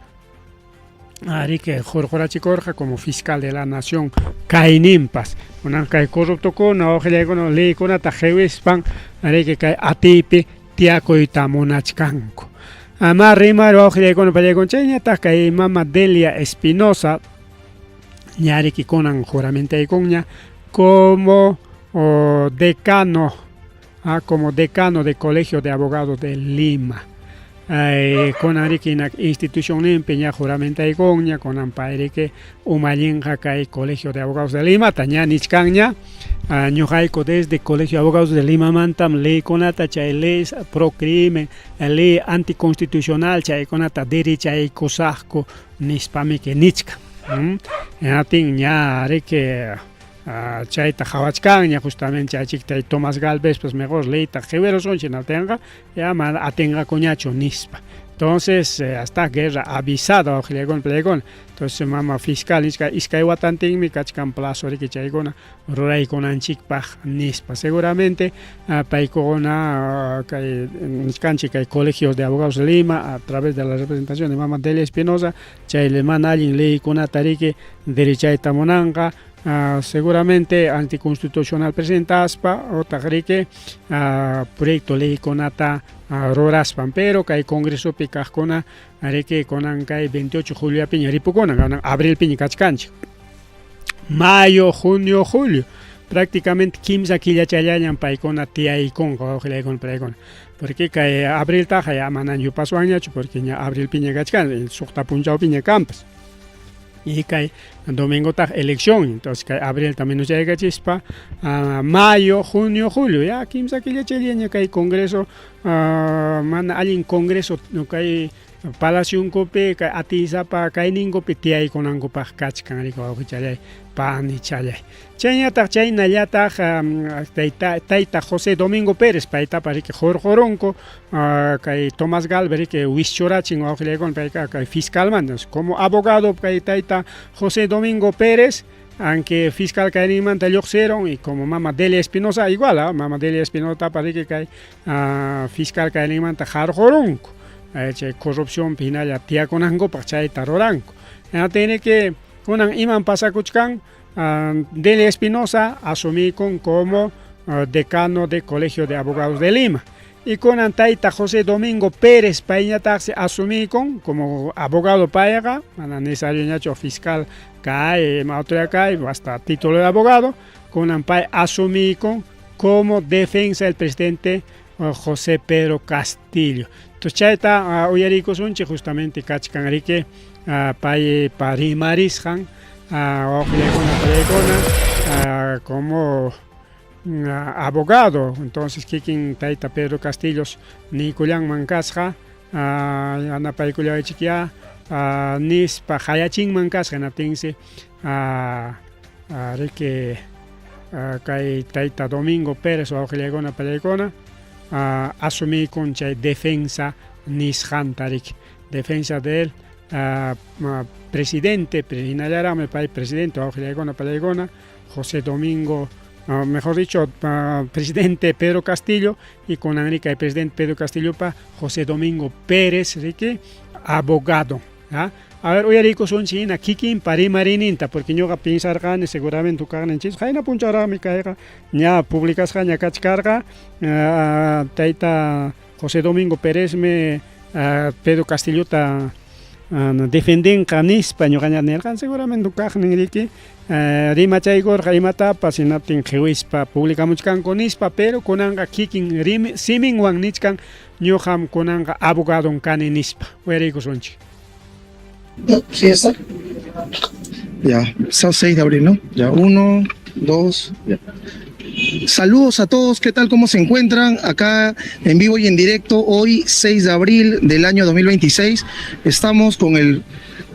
riki hurqurachikurqa como fiscal de la nación kayninpas. Kunan kay corruptokuna wawqillaykuna leykunata qiwispan riki kay atiypi tiyakuyta munachkanku. Ama rimar wawqillaykuna pallaykuna, chayñataq kay mama Delia Espinosa ña riki kunan juramentaykunña como decano, como decano de Colegio de Abogados de Lima. Kunan riki institucionninpi ña juramentaykunña, kunan pay riki umallinqa kay Colegio de Abogados de Lima, ta ña nichkanña, ñuqayku desde Colegio de Abogados de Lima mantam leykunata chay leyes pro crimen, ley anticonstitucional chaykunata derechaykusaqku nispamiki nichkan. Hinaptin ña riki chayta qhawachkanña justamente achikta Tomás Galvez pues mejor leyta qiwirusunchik hinaptinqa ya mana atinqakuñachu nispa. Entonces hasta guerra avisada wawqillaykuna pallaykuna. Entonces mama fiscal nichka iskay watantinmi kachkan plazo riki chaykuna ruraykunanchikpaq nispa. Seguramente paykuna kay nichkanchik kay Colegios de Abogados de Lima a través de la representación de mama Delia Espinosa chay mana allin leykunata riki derechayta munanqa, seguramente anticonstitucional presentaspa otaq riki proyecto leykunata ruraspan, pero kay congresopi kaqkuna riki kunan kay 28 juliopiña ripukuna, kunan abrilpiña kachkanchik, mayo, junio, julio, prácticamente kimsa killachallañam paykuna tiyaykunqa wawqillaykuna paykuna, porque kay abriltaqa ya manan yupaswanñachu, porque ña abrilpiña kachkan, suqta punchawpiña kanpas. Y kay domingotaq elección, entonces kay abrilta menos chaykachispa, mayo, junio, julio, ya kimsa killachallaña kay congreso, mana allin congreso kay palacionkupi kay atiysapa kayninkupi tiyaykunankupaq kachkan riki wawqichallay panichallay. Chayñataq chaynallataq tayta José Domingo Pérez paytapas riki hurqurunku, kay Tomás Galvez riki wischurachin wawqillaykuna payqa kay fiscalmanta, como abogado kay tayta José Domingo Pérez. Aunque fiscal kayninmanta lluqsirun y como mama Delia Espinosa igual, ¿ah? Mama Delia Espinosa riki kay fiscal kayninmanta qarqurunku. Chay corrupción hinalla tiyakunankupaq chayta ruranku. Tiene que kunan iman pasakuchkan Delia Espinosa asumikun como decano de Colegio de Abogados de Lima. Y kunan tayta José Domingo Pérez payñataqsi asumikun como abogado payqa, mana necesario fiscal kay, autoridad kay, hasta título de abogado, kunan pay asumikun como defensa del presidente José Pedro Castillo. Entonces chayta uyarikusunchik justamente kachkan riki pay parimarisqan wawqillaykuna pallaykuna como abogado. Entonces kikin tayta Pedro Castillos niykullanman kasqa yanapaykullawaychikya nispa qayachinman kasqa, hinaptinsi riki kay tayta Domingo Pérez wawqillaykuna pallaykuna asumikun chay defensa nisqanta riki, defensa del presidente, hinallaraqmi pay presidente wawqillaykuna pallaykuna José Domingo, mejor dicho, presidente Pedro Castillo, y con riki el presidente Pedro Castillo pa José Domingo Pérez riki abogado. ¿Ah? A ver, uyarikusunchik hina kikin parimarininta, porque ñuqa piensarqani seguramente kaqninchis qayna punchawraqmi kayqa ña publicasqaña kachkarqa tayta José Domingo Pérezmi Pedro Castillota defendenqa nispa ñuqaña nirqan seguramente kaqnin riki rimachaykurqa imatapas hinaptin qiwispa publicamuchkanku nispa, pero kunanqa kikin siminwan nichkan ñuqam kunanqa abogadon kani nispa. Uyarikusunchik. Sí, está. Ya, son 6 de abril, ¿no? Ya, uno, dos, ya. Saludos a todos, ¿qué tal? ¿Cómo se encuentran? Acá en vivo y en directo, hoy 6 de abril del año 2026, estamos con el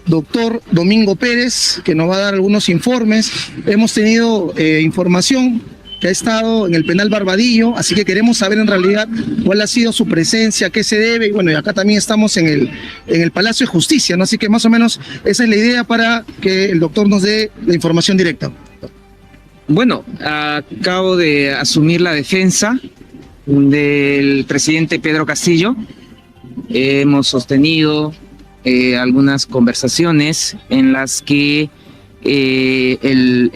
doctor Domingo Pérez, que nos va a dar algunos informes. Hemos tenido información que ha estado en el penal Barbadillo, así que queremos saber en realidad cuál ha sido su presencia, qué se debe, y bueno, y acá también estamos en el Palacio de Justicia, ¿no? Así que más o menos esa es la idea para que el doctor nos dé la información directa. Bueno, acabo de asumir la defensa del presidente Pedro Castillo. Hemos sostenido algunas conversaciones en las que el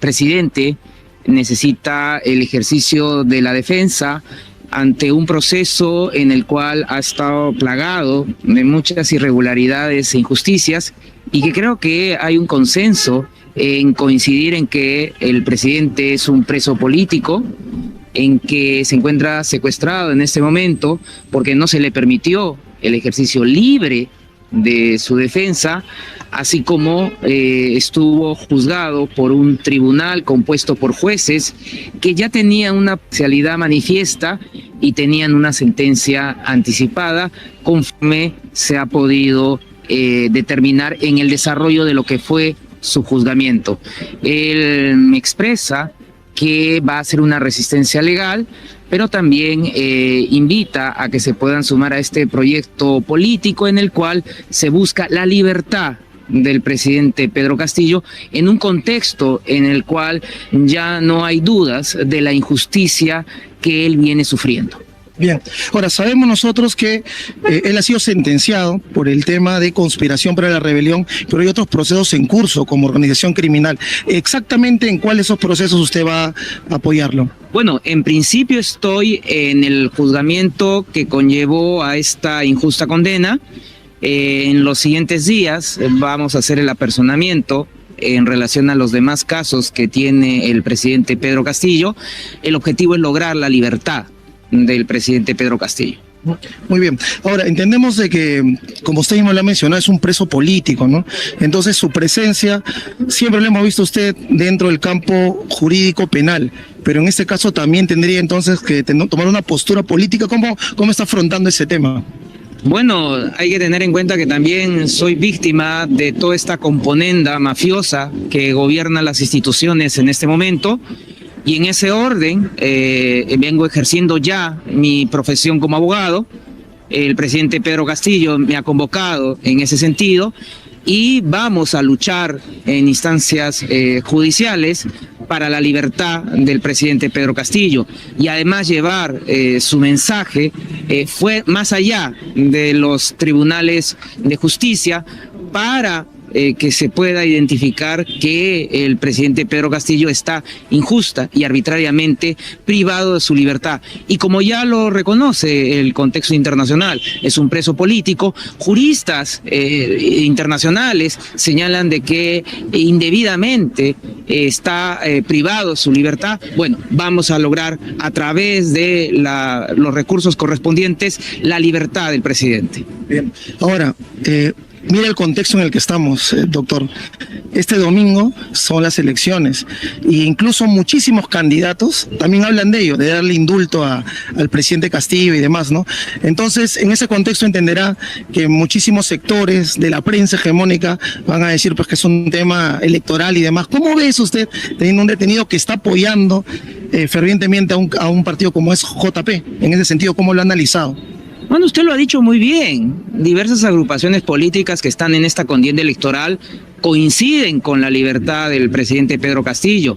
presidente necesita el ejercicio de la defensa ante un proceso en el cual ha estado plagado de muchas irregularidades e injusticias y que creo que hay un consenso en coincidir en que el presidente es un preso político, en que se encuentra secuestrado en este momento porque no se le permitió el ejercicio libre de su defensa, así como estuvo juzgado por un tribunal compuesto por jueces que ya tenían una parcialidad manifiesta y tenían una sentencia anticipada, conforme se ha podido determinar en el desarrollo de lo que fue su juzgamiento. Él me expresa que va a hacer una resistencia legal, pero también invita a que se puedan sumar a este proyecto político en el cual se busca la libertad del presidente Pedro Castillo en un contexto en el cual ya no hay dudas de la injusticia que él viene sufriendo. Bien, ahora sabemos nosotros que él ha sido sentenciado por el tema de conspiración para la rebelión, pero hay otros procesos en curso como organización criminal. ¿Exactamente en cuáles de esos procesos usted va a apoyarlo? Bueno, en principio estoy en el juzgamiento que conllevó a esta injusta condena. En los siguientes días vamos a hacer el apersonamiento en relación a los demás casos que tiene el presidente Pedro Castillo. El objetivo es lograr la libertad del presidente Pedro Castillo. Muy bien. Ahora, entendemos de que, como usted mismo lo ha mencionado, es un preso político, ¿no? Entonces, su presencia, siempre lo hemos visto a usted dentro del campo jurídico penal, pero en este caso también tendría entonces que tomar una postura política. ¿Cómo está afrontando ese tema? Bueno, hay que tener en cuenta que también soy víctima de toda esta componenda mafiosa que gobierna las instituciones en este momento. Y en ese orden vengo ejerciendo ya mi profesión como abogado. El presidente Pedro Castillo me ha convocado en ese sentido Y vamos a luchar en instancias eh, judiciales para la libertad del presidente Pedro Castillo y además llevar eh, su mensaje eh, fue más allá de los tribunales de justicia para eh, que se pueda identificar que el presidente Pedro Castillo está injusta y arbitrariamente privado de su libertad. Y como ya lo reconoce el contexto internacional, es un preso político, juristas eh, internacionales señalan de que indebidamente eh, está privado de su libertad. Bueno, vamos a lograr a través de los recursos correspondientes la libertad del presidente. Bien, ahora, mira el contexto en el que estamos, eh, doctor. Este domingo son las elecciones e incluso muchísimos candidatos también hablan de ello, de darle indulto al presidente Castillo y demás, ¿no? Entonces, en ese contexto entenderá que muchísimos sectores de la prensa hegemónica van a decir pues que es un tema electoral y demás. ¿Cómo ve usted teniendo un detenido que está apoyando eh, fervientemente a un, a un partido como es JP? En ese sentido, ¿cómo lo ha analizado? Bueno, usted lo ha dicho muy bien. Diversas agrupaciones políticas que están en esta contienda electoral coinciden con la libertad del presidente Pedro Castillo,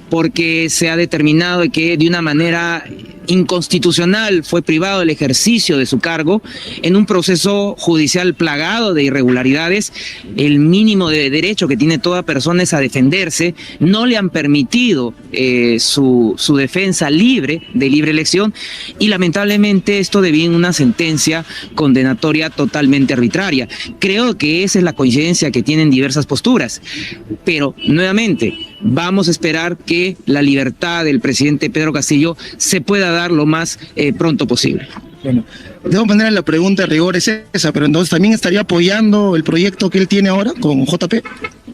porque se ha determinado que de una manera inconstitucional fue privado del ejercicio de su cargo en un proceso judicial plagado de irregularidades. El mínimo de derecho que tiene toda persona es a defenderse. No le han permitido eh, su, su defensa libre, de libre elección, y lamentablemente esto devino en una sentencia condenatoria totalmente arbitraria. Creo que esa es la coincidencia que tienen diversas posturas. Pero, nuevamente, vamos a esperar que la libertad del presidente Pedro Castillo se pueda dar lo más eh, pronto posible. Bueno, de todas maneras la pregunta de rigor es esa, pero entonces también estaría apoyando el proyecto que él tiene ahora con JP.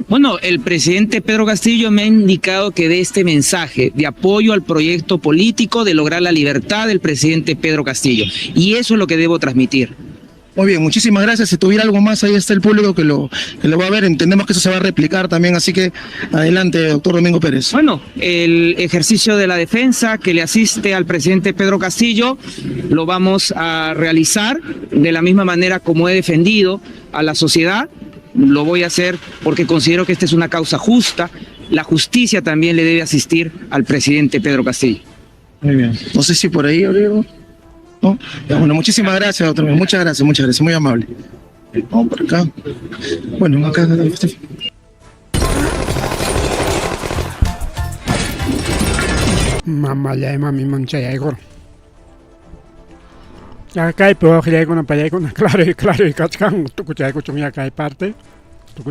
Bueno, el presidente Pedro Castillo me ha indicado que dé este mensaje de apoyo al proyecto político de lograr la libertad del presidente Pedro Castillo. Y eso es lo que debo transmitir. Muy bien, muchísimas gracias. Si tuviera algo más, ahí está el público que lo, que lo va a ver. Entendemos que eso se va a replicar también, así que adelante, doctor Domingo Pérez. Bueno, el ejercicio de la defensa que le asiste al presidente Pedro Castillo lo vamos a realizar de la misma manera como he defendido a la sociedad. Lo voy a hacer porque considero que esta es una causa justa. La justicia también le debe asistir al presidente Pedro Castillo. Muy bien. No sé si por ahí, Rodrigo. ¿No? Ya, bueno, muchísimas gracias, doctor. Muchas gracias, muchas gracias. Muy amable. Vamos por acá. Bueno, acá. Mamallaymanmi manchayaykur. Ya kaypi wawqillaykuna pallaykuna claro y claro y kachkan tukuchaykuchun ya kay parte.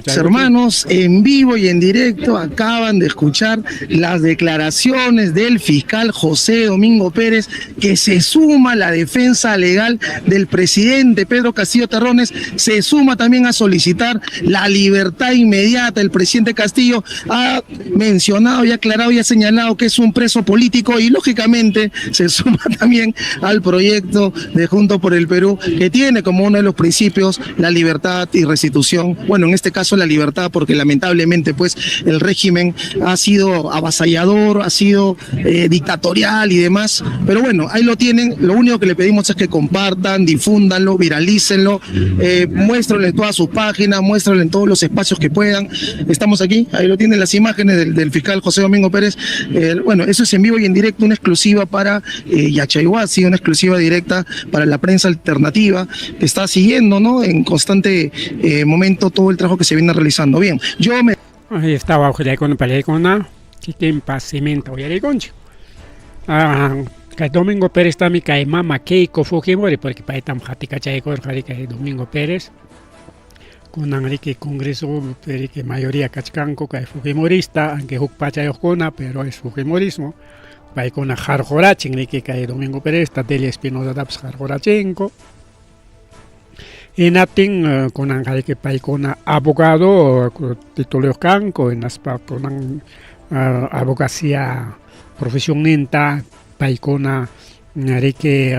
Hermanos, en vivo y en directo acaban de escuchar las declaraciones del fiscal José Domingo Pérez, que se suma a la defensa legal del presidente Pedro Castillo Terrones, se suma también a solicitar la libertad inmediata. El presidente Castillo ha mencionado y aclarado y ha señalado que es un preso político y lógicamente se suma también al proyecto de Junto por el Perú, que tiene como uno de los principios la libertad y restitución. Bueno, en este caso la libertad, porque lamentablemente pues el régimen ha sido avasallador, ha sido eh, dictatorial y demás, pero bueno, ahí lo tienen. Lo único que le pedimos es que compartan, difúndanlo, viralícenlo, eh, muéstrenlo en todas sus páginas, muéstrenlo en todos los espacios que puedan. Estamos aquí, ahí lo tienen las imágenes del, fiscal José Domingo Pérez. Eh, bueno, eso es en vivo y en directo, una exclusiva para eh, Yachaywasi, una exclusiva directa para la prensa alternativa que está siguiendo, ¿no? En constante eh, momento todo el trabajo que se viene realizando. Bien, yo me... Ahí está wawqillaykuna pallaykuna kikinpa siminta uyarikunchik. Ah, kay Domingo Pérez tami kay mama Keiko Fujimori porque paytam qatikachaykurqa kay Domingo Pérez. Kunan riki Congreso riki mayoría kachkanku kay Fujimorista, aunque huk pachayuqkuna, pero es Fujimorismo. Paykuna qarqurachin riki kay Domingo Pérez, Delia Espinosa-tapas qarqurachinku. Hinaptin eh, kunanqa riki paykuna abogado tituluyuq kanku, hinaspa kunan eh, abogacía profesionninta paykuna riki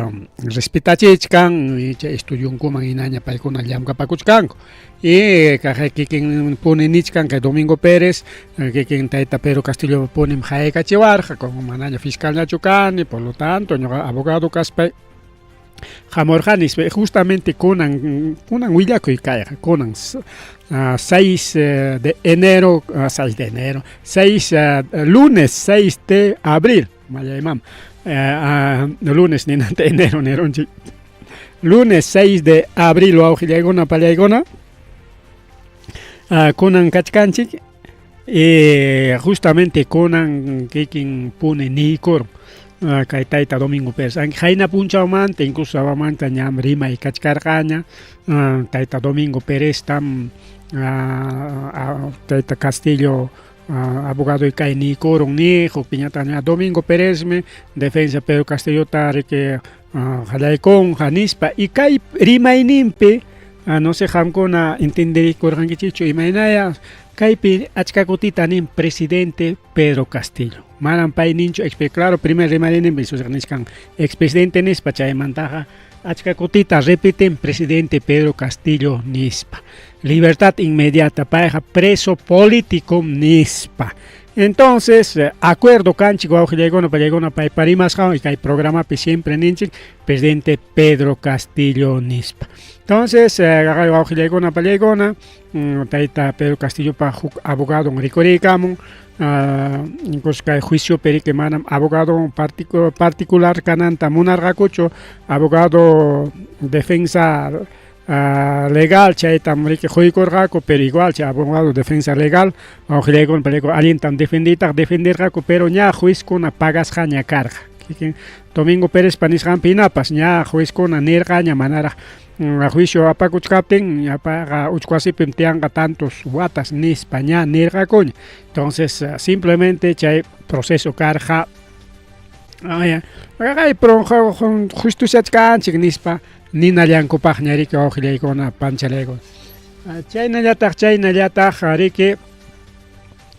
respetachichkan, chay estudiunkuman hinaña paykuna llamkapakuchkanku. Y kaq kikin puni nichkan kay Domingo Pérez, kikin tayta Pedro Castillo punim haykachiwarqa, como manaña fiscalñachu kani, por lo tanto ñuqa abogado kaspay. Hamurqani justamente kunan kunan willakuy kayqa kunan 6 de enero 6 de enero 6 lunes 6 de abril mallaymam lunes ninanta enero nirunchik lunes 6 de abril wawqillaykuna pallaykuna kunan kachkanchik justamente kunan kikin puni niykurun kay tayta Domingo Pérez qayna punchawmanta incluso sabamanta ñam rimay kachkarqaña tayta Domingo Péreztam tayta Castillo abogadoy kay niykurun niq hukpiñataq Domingo Pérezmi defensa Pedro Castillota riki qallaykunqa nispa y kay rimayninpi no sé qamkuna entenderikurqankichikchu imaynaya kaypi achka kutita nin presidente Pedro Castillo manam pay ninchu claro primer rimayninpi nichkan expresidente nispa chaymantaqa achka kutita repiten presidente Pedro Castillo nispa libertad inmediata payqa preso político nispa entonces acuerdo kanchik wawqillaykuna pallaykuna paypa rimasqanwan y kay programapi siempre ninchik presidente Pedro Castillo nispa entonces wawqillaykuna pallaykuna tayta Pedro Castillopa huk abogado rikuriykamun incluso kay juiciopi riki manam abogado particular kananta munarqakuchu abogado defensa legal chaytam riki quykurqaku pero igual chay abogado defensa legal wawqillaykuna pallaykuna allintam defenditaq defendirqaku pero ña juezkuna pagasqaña karqa kikin Domingo Pérezpa nisqanpi hinapas ña juezkuna nirqaña manaraq juicio apakuchkaptin ñapaqa uchku wasipim tiyanqa tantos watas nispa ña nirqakuña entonces simplemente chay proceso karqa justiciachkanchik nispa ninallankupaqña riki wawqillaykuna panchalaykuna chaynallataq chaynallataq riki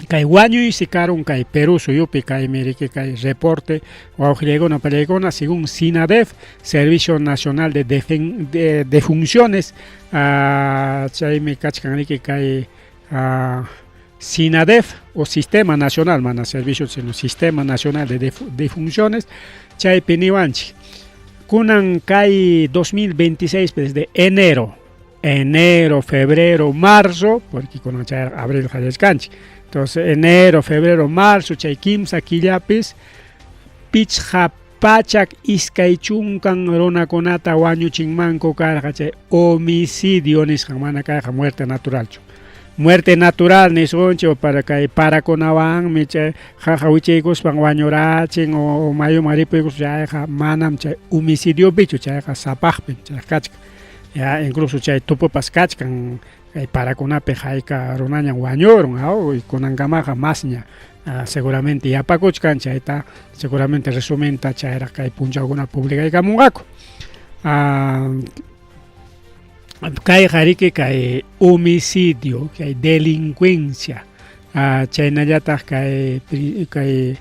kay wañuysi karun kay Perú suyupi kaymi riki kay reporte wawqillaykuna pallaykuna según SINADEF Servicio Nacional de Defunciones chaymi kachkan riki kay SINADEF o Sistema Nacional mana servicio sino Sistema Nacional de Defunciones chaypi niwanchik kunan kay 2026 desde enero enero, febrero, marzo, porque kunan chay abril qallachkanchik entonces enero, febrero, marzo chay kimsa killapis pichqa pachak iskay chunkan runakunata wañuchinmanku karqa chay homicidio nisqan mana kayqa muerte naturalchu muerte natural nisunchik para kay parakunawanmi chay qaqa wichiykuspan wañurachin o mayuman ripuykuspa chayqa manam chay homicidiopichu chayqa sapaqpim chay kachkan ya incluso chay tupupas kachkan kay parakunapi hayka runañam wañurun aw kunankamaqa masña seguramente yapakuchkan chayta seguramente resumenta chayraq kay punchawkuna publicaykamunqaku kayqa riki kay homicidio kay delincuencia chaynallataq kay kay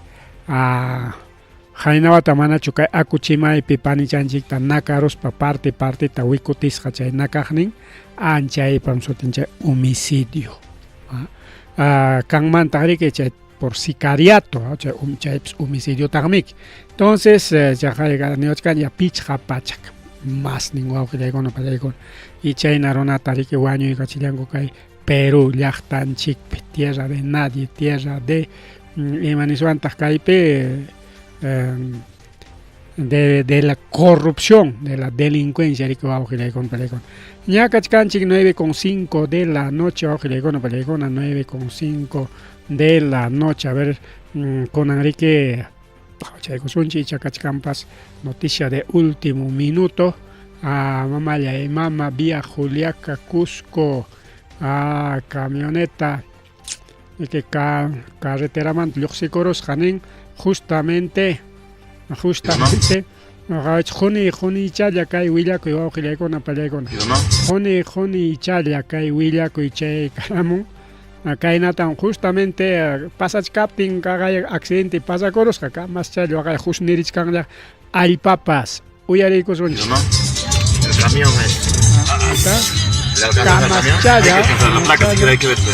qaynawata manachu kay akuchimaypi panichanchikta nakaruspa parte parteta wikutisqa chay nakaqnin anchaypam sutin chay homicidio kanmantaq riki chay por sicariato chay chaypas homicidiotaqmiki entonces chaqayqa niwachkan ya pichqa pachak masnin wawqillaykuna pallaykuna y chayna runata riki wañuykachillanku kay Perú llaqtanchikpi tierra de nadie tierra de ima niswantaq kaypi de la corrupción de la delincuencia riki wawqillaykuna pallaykuna ña kachkanchik 9:05 de la noche wawqillaykuna pallaykuna 9:05 de la noche a ver kunan riki chaykusunchik icha kachkanpas noticia de último minuto mamallay mama vía Juliaca Cusco camioneta que carreteramanta lluqsikurusqa nin justamente justamente quni qunichalla kay willakuy wawqillaykuna pallaykuna quni qunichalla kay willakuy chay karamun kaynatam justamente pasachkaptin kaqay accidente pasakurusqa kamaschalla waqay husnirichkanlla allpapas uyariykusunchik El camión es. Kamaschalla La placa, si quiere hay que verse.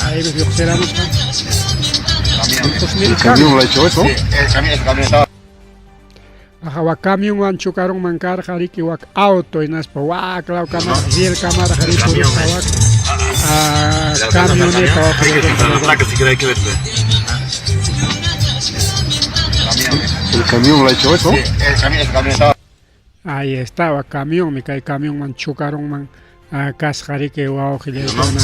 ahí lluqsiramusqa ¿El camión lo ha hecho eso? Sí, el camión estaba. Aja wak camionwan chocarunman karqa riki wak auto hinaspa wak law kamaraq riel kamaraq ripurusqa wak ah, camioneta El camión lo ha hecho eso. Sí, el camión, el camión estaba. Ahí estaba camionmi kay camionman chocarunman ah, kasqa riki wawqillaykuna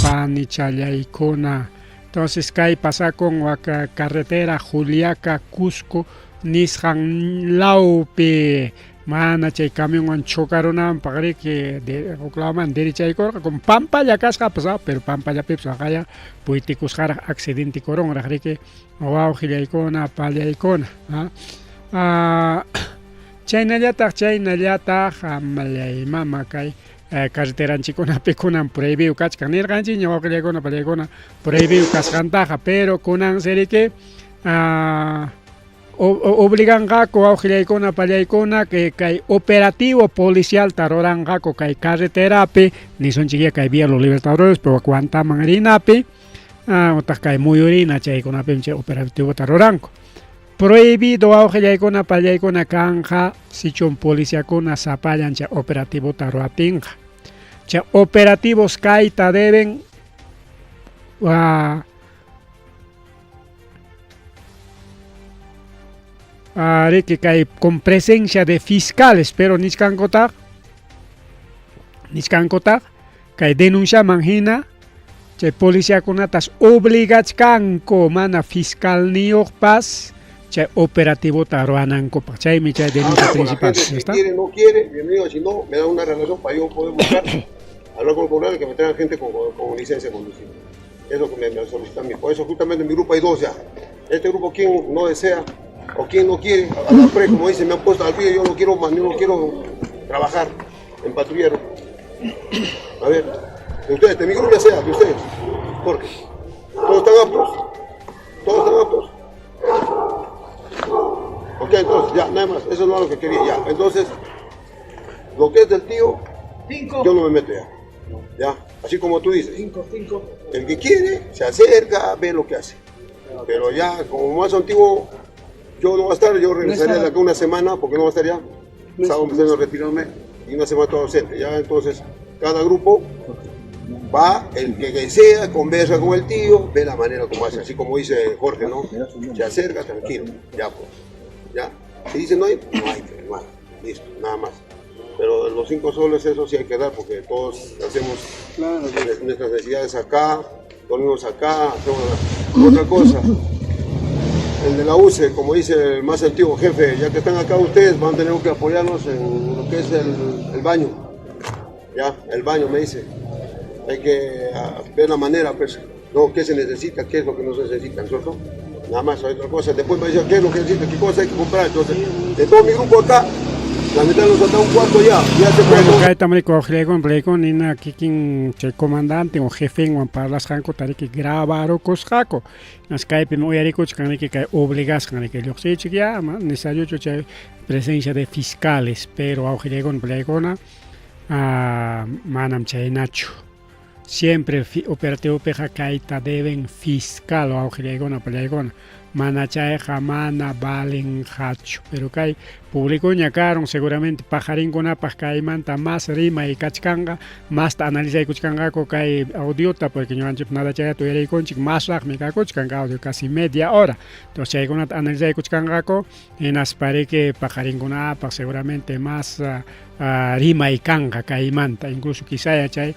panichallaykuna. Entonces kay pasakun wak carretera Juliaca Cusco nisqan lawpi mana chay camionwan chocarunanpaq riki huk lawman derechaykurqa como pampalla kasqapas ah, pero pampallapipas waqaya puytikusqaraq accidente kurunraq riki wawqillaykuna pallaykuna ah. Ah, chaynallataq chaynallataq amallay mama kay eh, carreteranchikkunapi kunan prohibido kachkan nirqanchikña wawqillaykuna pallaykuna prohibido kasqantaqa pero kunansi riki ah, obliganqaku wawqillaykuna pallaykuna que kay operativo policialta ruranqaku kay carreterapi nisunchikya kay Vía Los Libertadores pero Huantaman rinapi ah, utaq kay muyurina chaykunapim chay operativota ruranku. Prohibido wawqillaykuna pallaykuna kanqa sichum policiakuna sapallan chay operativota ruwaptinqa. Chay operativos kayta deben riki kay con presencia de fiscales, pero nichkankutaq nichkankutaq kay denunciaman hina chay policiakunatas obligachkanku mana fiscalniyuqpas chay operativota ruwanankupaq. Chaymi chay denuncia Habla con la principal. gente, si ¿Está? quiere, no quiere, bienvenido, si no, me da una relación para yo poder buscar, hablar con el coronel y que me traigan gente con licencia de conducir. Es lo que me solicitan a mí. Por eso justamente en mi grupo hay dos ya. Este grupo, quien no desea o quien no quiere, a la pre, como dicen, me han puesto al pie, yo no quiero más, yo no quiero trabajar en patrullero. A ver, de ustedes, de mi grupo ya sea, de ustedes. Porque todos están aptos, todos están aptos. Ok, entonces, ya, nada más, eso no es lo que quería, ya. Entonces, lo que es del tío, yo no me meto ya. Ya, así como tú dices. El que quiere, se acerca, ve lo que hace. Pero ya, como más antiguo, yo no voy a estar, yo regresaré de acá una semana, porque no voy a estar ya. Sábado empezando a retirarme y una semana todo ausente. Ya, entonces, cada grupo va, el que desea, conversa con el tío, ve la manera como hace, así como dice Jorge, ¿no? Se acerca, tranquilo, ya pues, ya. Si dice no hay, no hay, no hay, listo, nada más. Pero los 5 soles, eso sí hay que dar, porque todos hacemos nuestras necesidades acá, dormimos acá, hacemos otra cosa. El de la UCE, como dice el más antiguo jefe, ya que están acá ustedes, van a tener que apoyarnos en lo que es el baño. Ya, el baño me dice. Hay que ver la manera, pues, no, qué se necesita, qué es lo que no se necesita, ¿no es cierto? Nada más, hay otra cosa. Después me dice, ¿qué es lo que necesita? ¿Qué cosa hay que comprar? Entonces, de todo mi grupo acá, la mitad nos han dado un cuarto ya, ya se Bueno, puede. kaytam riki wawqillaykuna palaykuna nina kikin chay comandante o jefenwan parlasqankuta riki grabarukusqaku. Nas kaypim uyarikuchkan riki kay obligasqan riki lluqsiychik ya, ama necesariochu chay presencia de fiscales, pero wawqillaykuna palaykuna ah, manam chaynachu. Siempre operativopiqa kayta deben fiscal wawqillaykuna palaykuna. Mana chayqa mana valenqachu. Pero kay publicoña karun seguramente pajarinkunapaq kaymanta más rimay kachkanqa, masta analizaykuchkanqaku kay audiota, porque ñuqanchik nada chayata uyariykunchik, masraqmi kakuchkan kay audio, casi media hora. Entonces chaykunata analizaykuchkanqaku, hinaspa riki paqarinkunapaq seguramente más rimay kanqa kaymanta, incluso quizá chay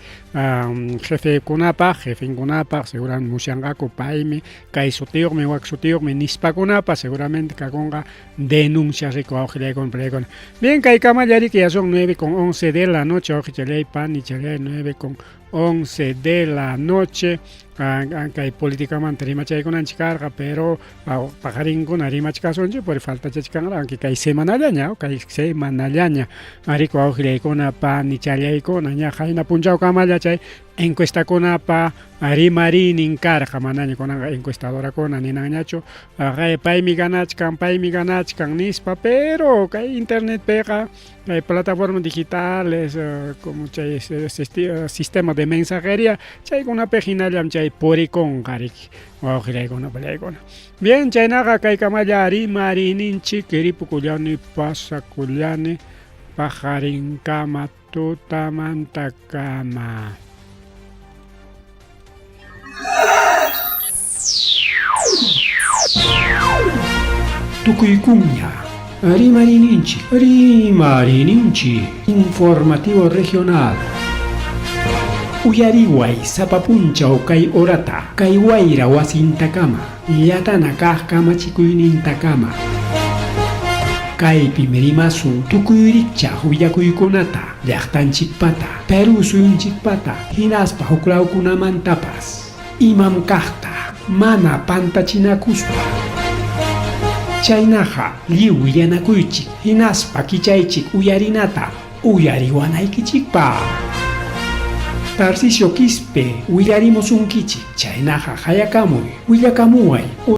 jefekunapaq, jefenkunapaq seguramente musyanqaku paymi kay sutiyuqmi wak sutiyuqmi nispakunapaq seguramente kakunqa denuncia riki wawqillaykuna palaykuna. Bien, kay kamalla riki ya son 9:11 de la noche, wawqichalay panichalay, 9:11 de la noche. Kay políticamanta rimachaykunanchik karqa, pero paqarinkuna rimachkasunchik, por faltachachkanqa, aunque kay semanallaña, kay semanallaña, riki wawqillaykuna panichallaykuna, ña qayna punchawkamalla chay encuestakunapa rimariynin karqa, manaña kunanqa encuestadorakuna ninanñachu, paymi ganachkan, paymi ganachkan nispa, pero kay internetpiqa Kay plataformas digitales como chay sistema de mensajería chaykunapi hinallam chay purikunqa riki wawqillaykuna pallaykuna. Bien, chaynaqa kaykamalla rimariyninchik ripukullani pasakullani paqarinkama tutamantakama. Tukuykunña rimariyninchik rimariyninchik informativo regional. Uyariway sapa punchaw kay horata kay wayra wasintakama llatana kaq kamachikuynintakama. Kaypim rimasun tukuy rikchaq willakuykunata llaqtanchikpata, Perú suyunchikpata hinaspa huklawkunamantapas. Imam kaqta mana pantachinakuspa. Chaynaqa lliw willanakuychik hinaspa kichaychik uyarinata uyariwanaykichikpaq. Tarcisio Quispe willarimusunkichik chaynaqa qayakamuy willakamuway.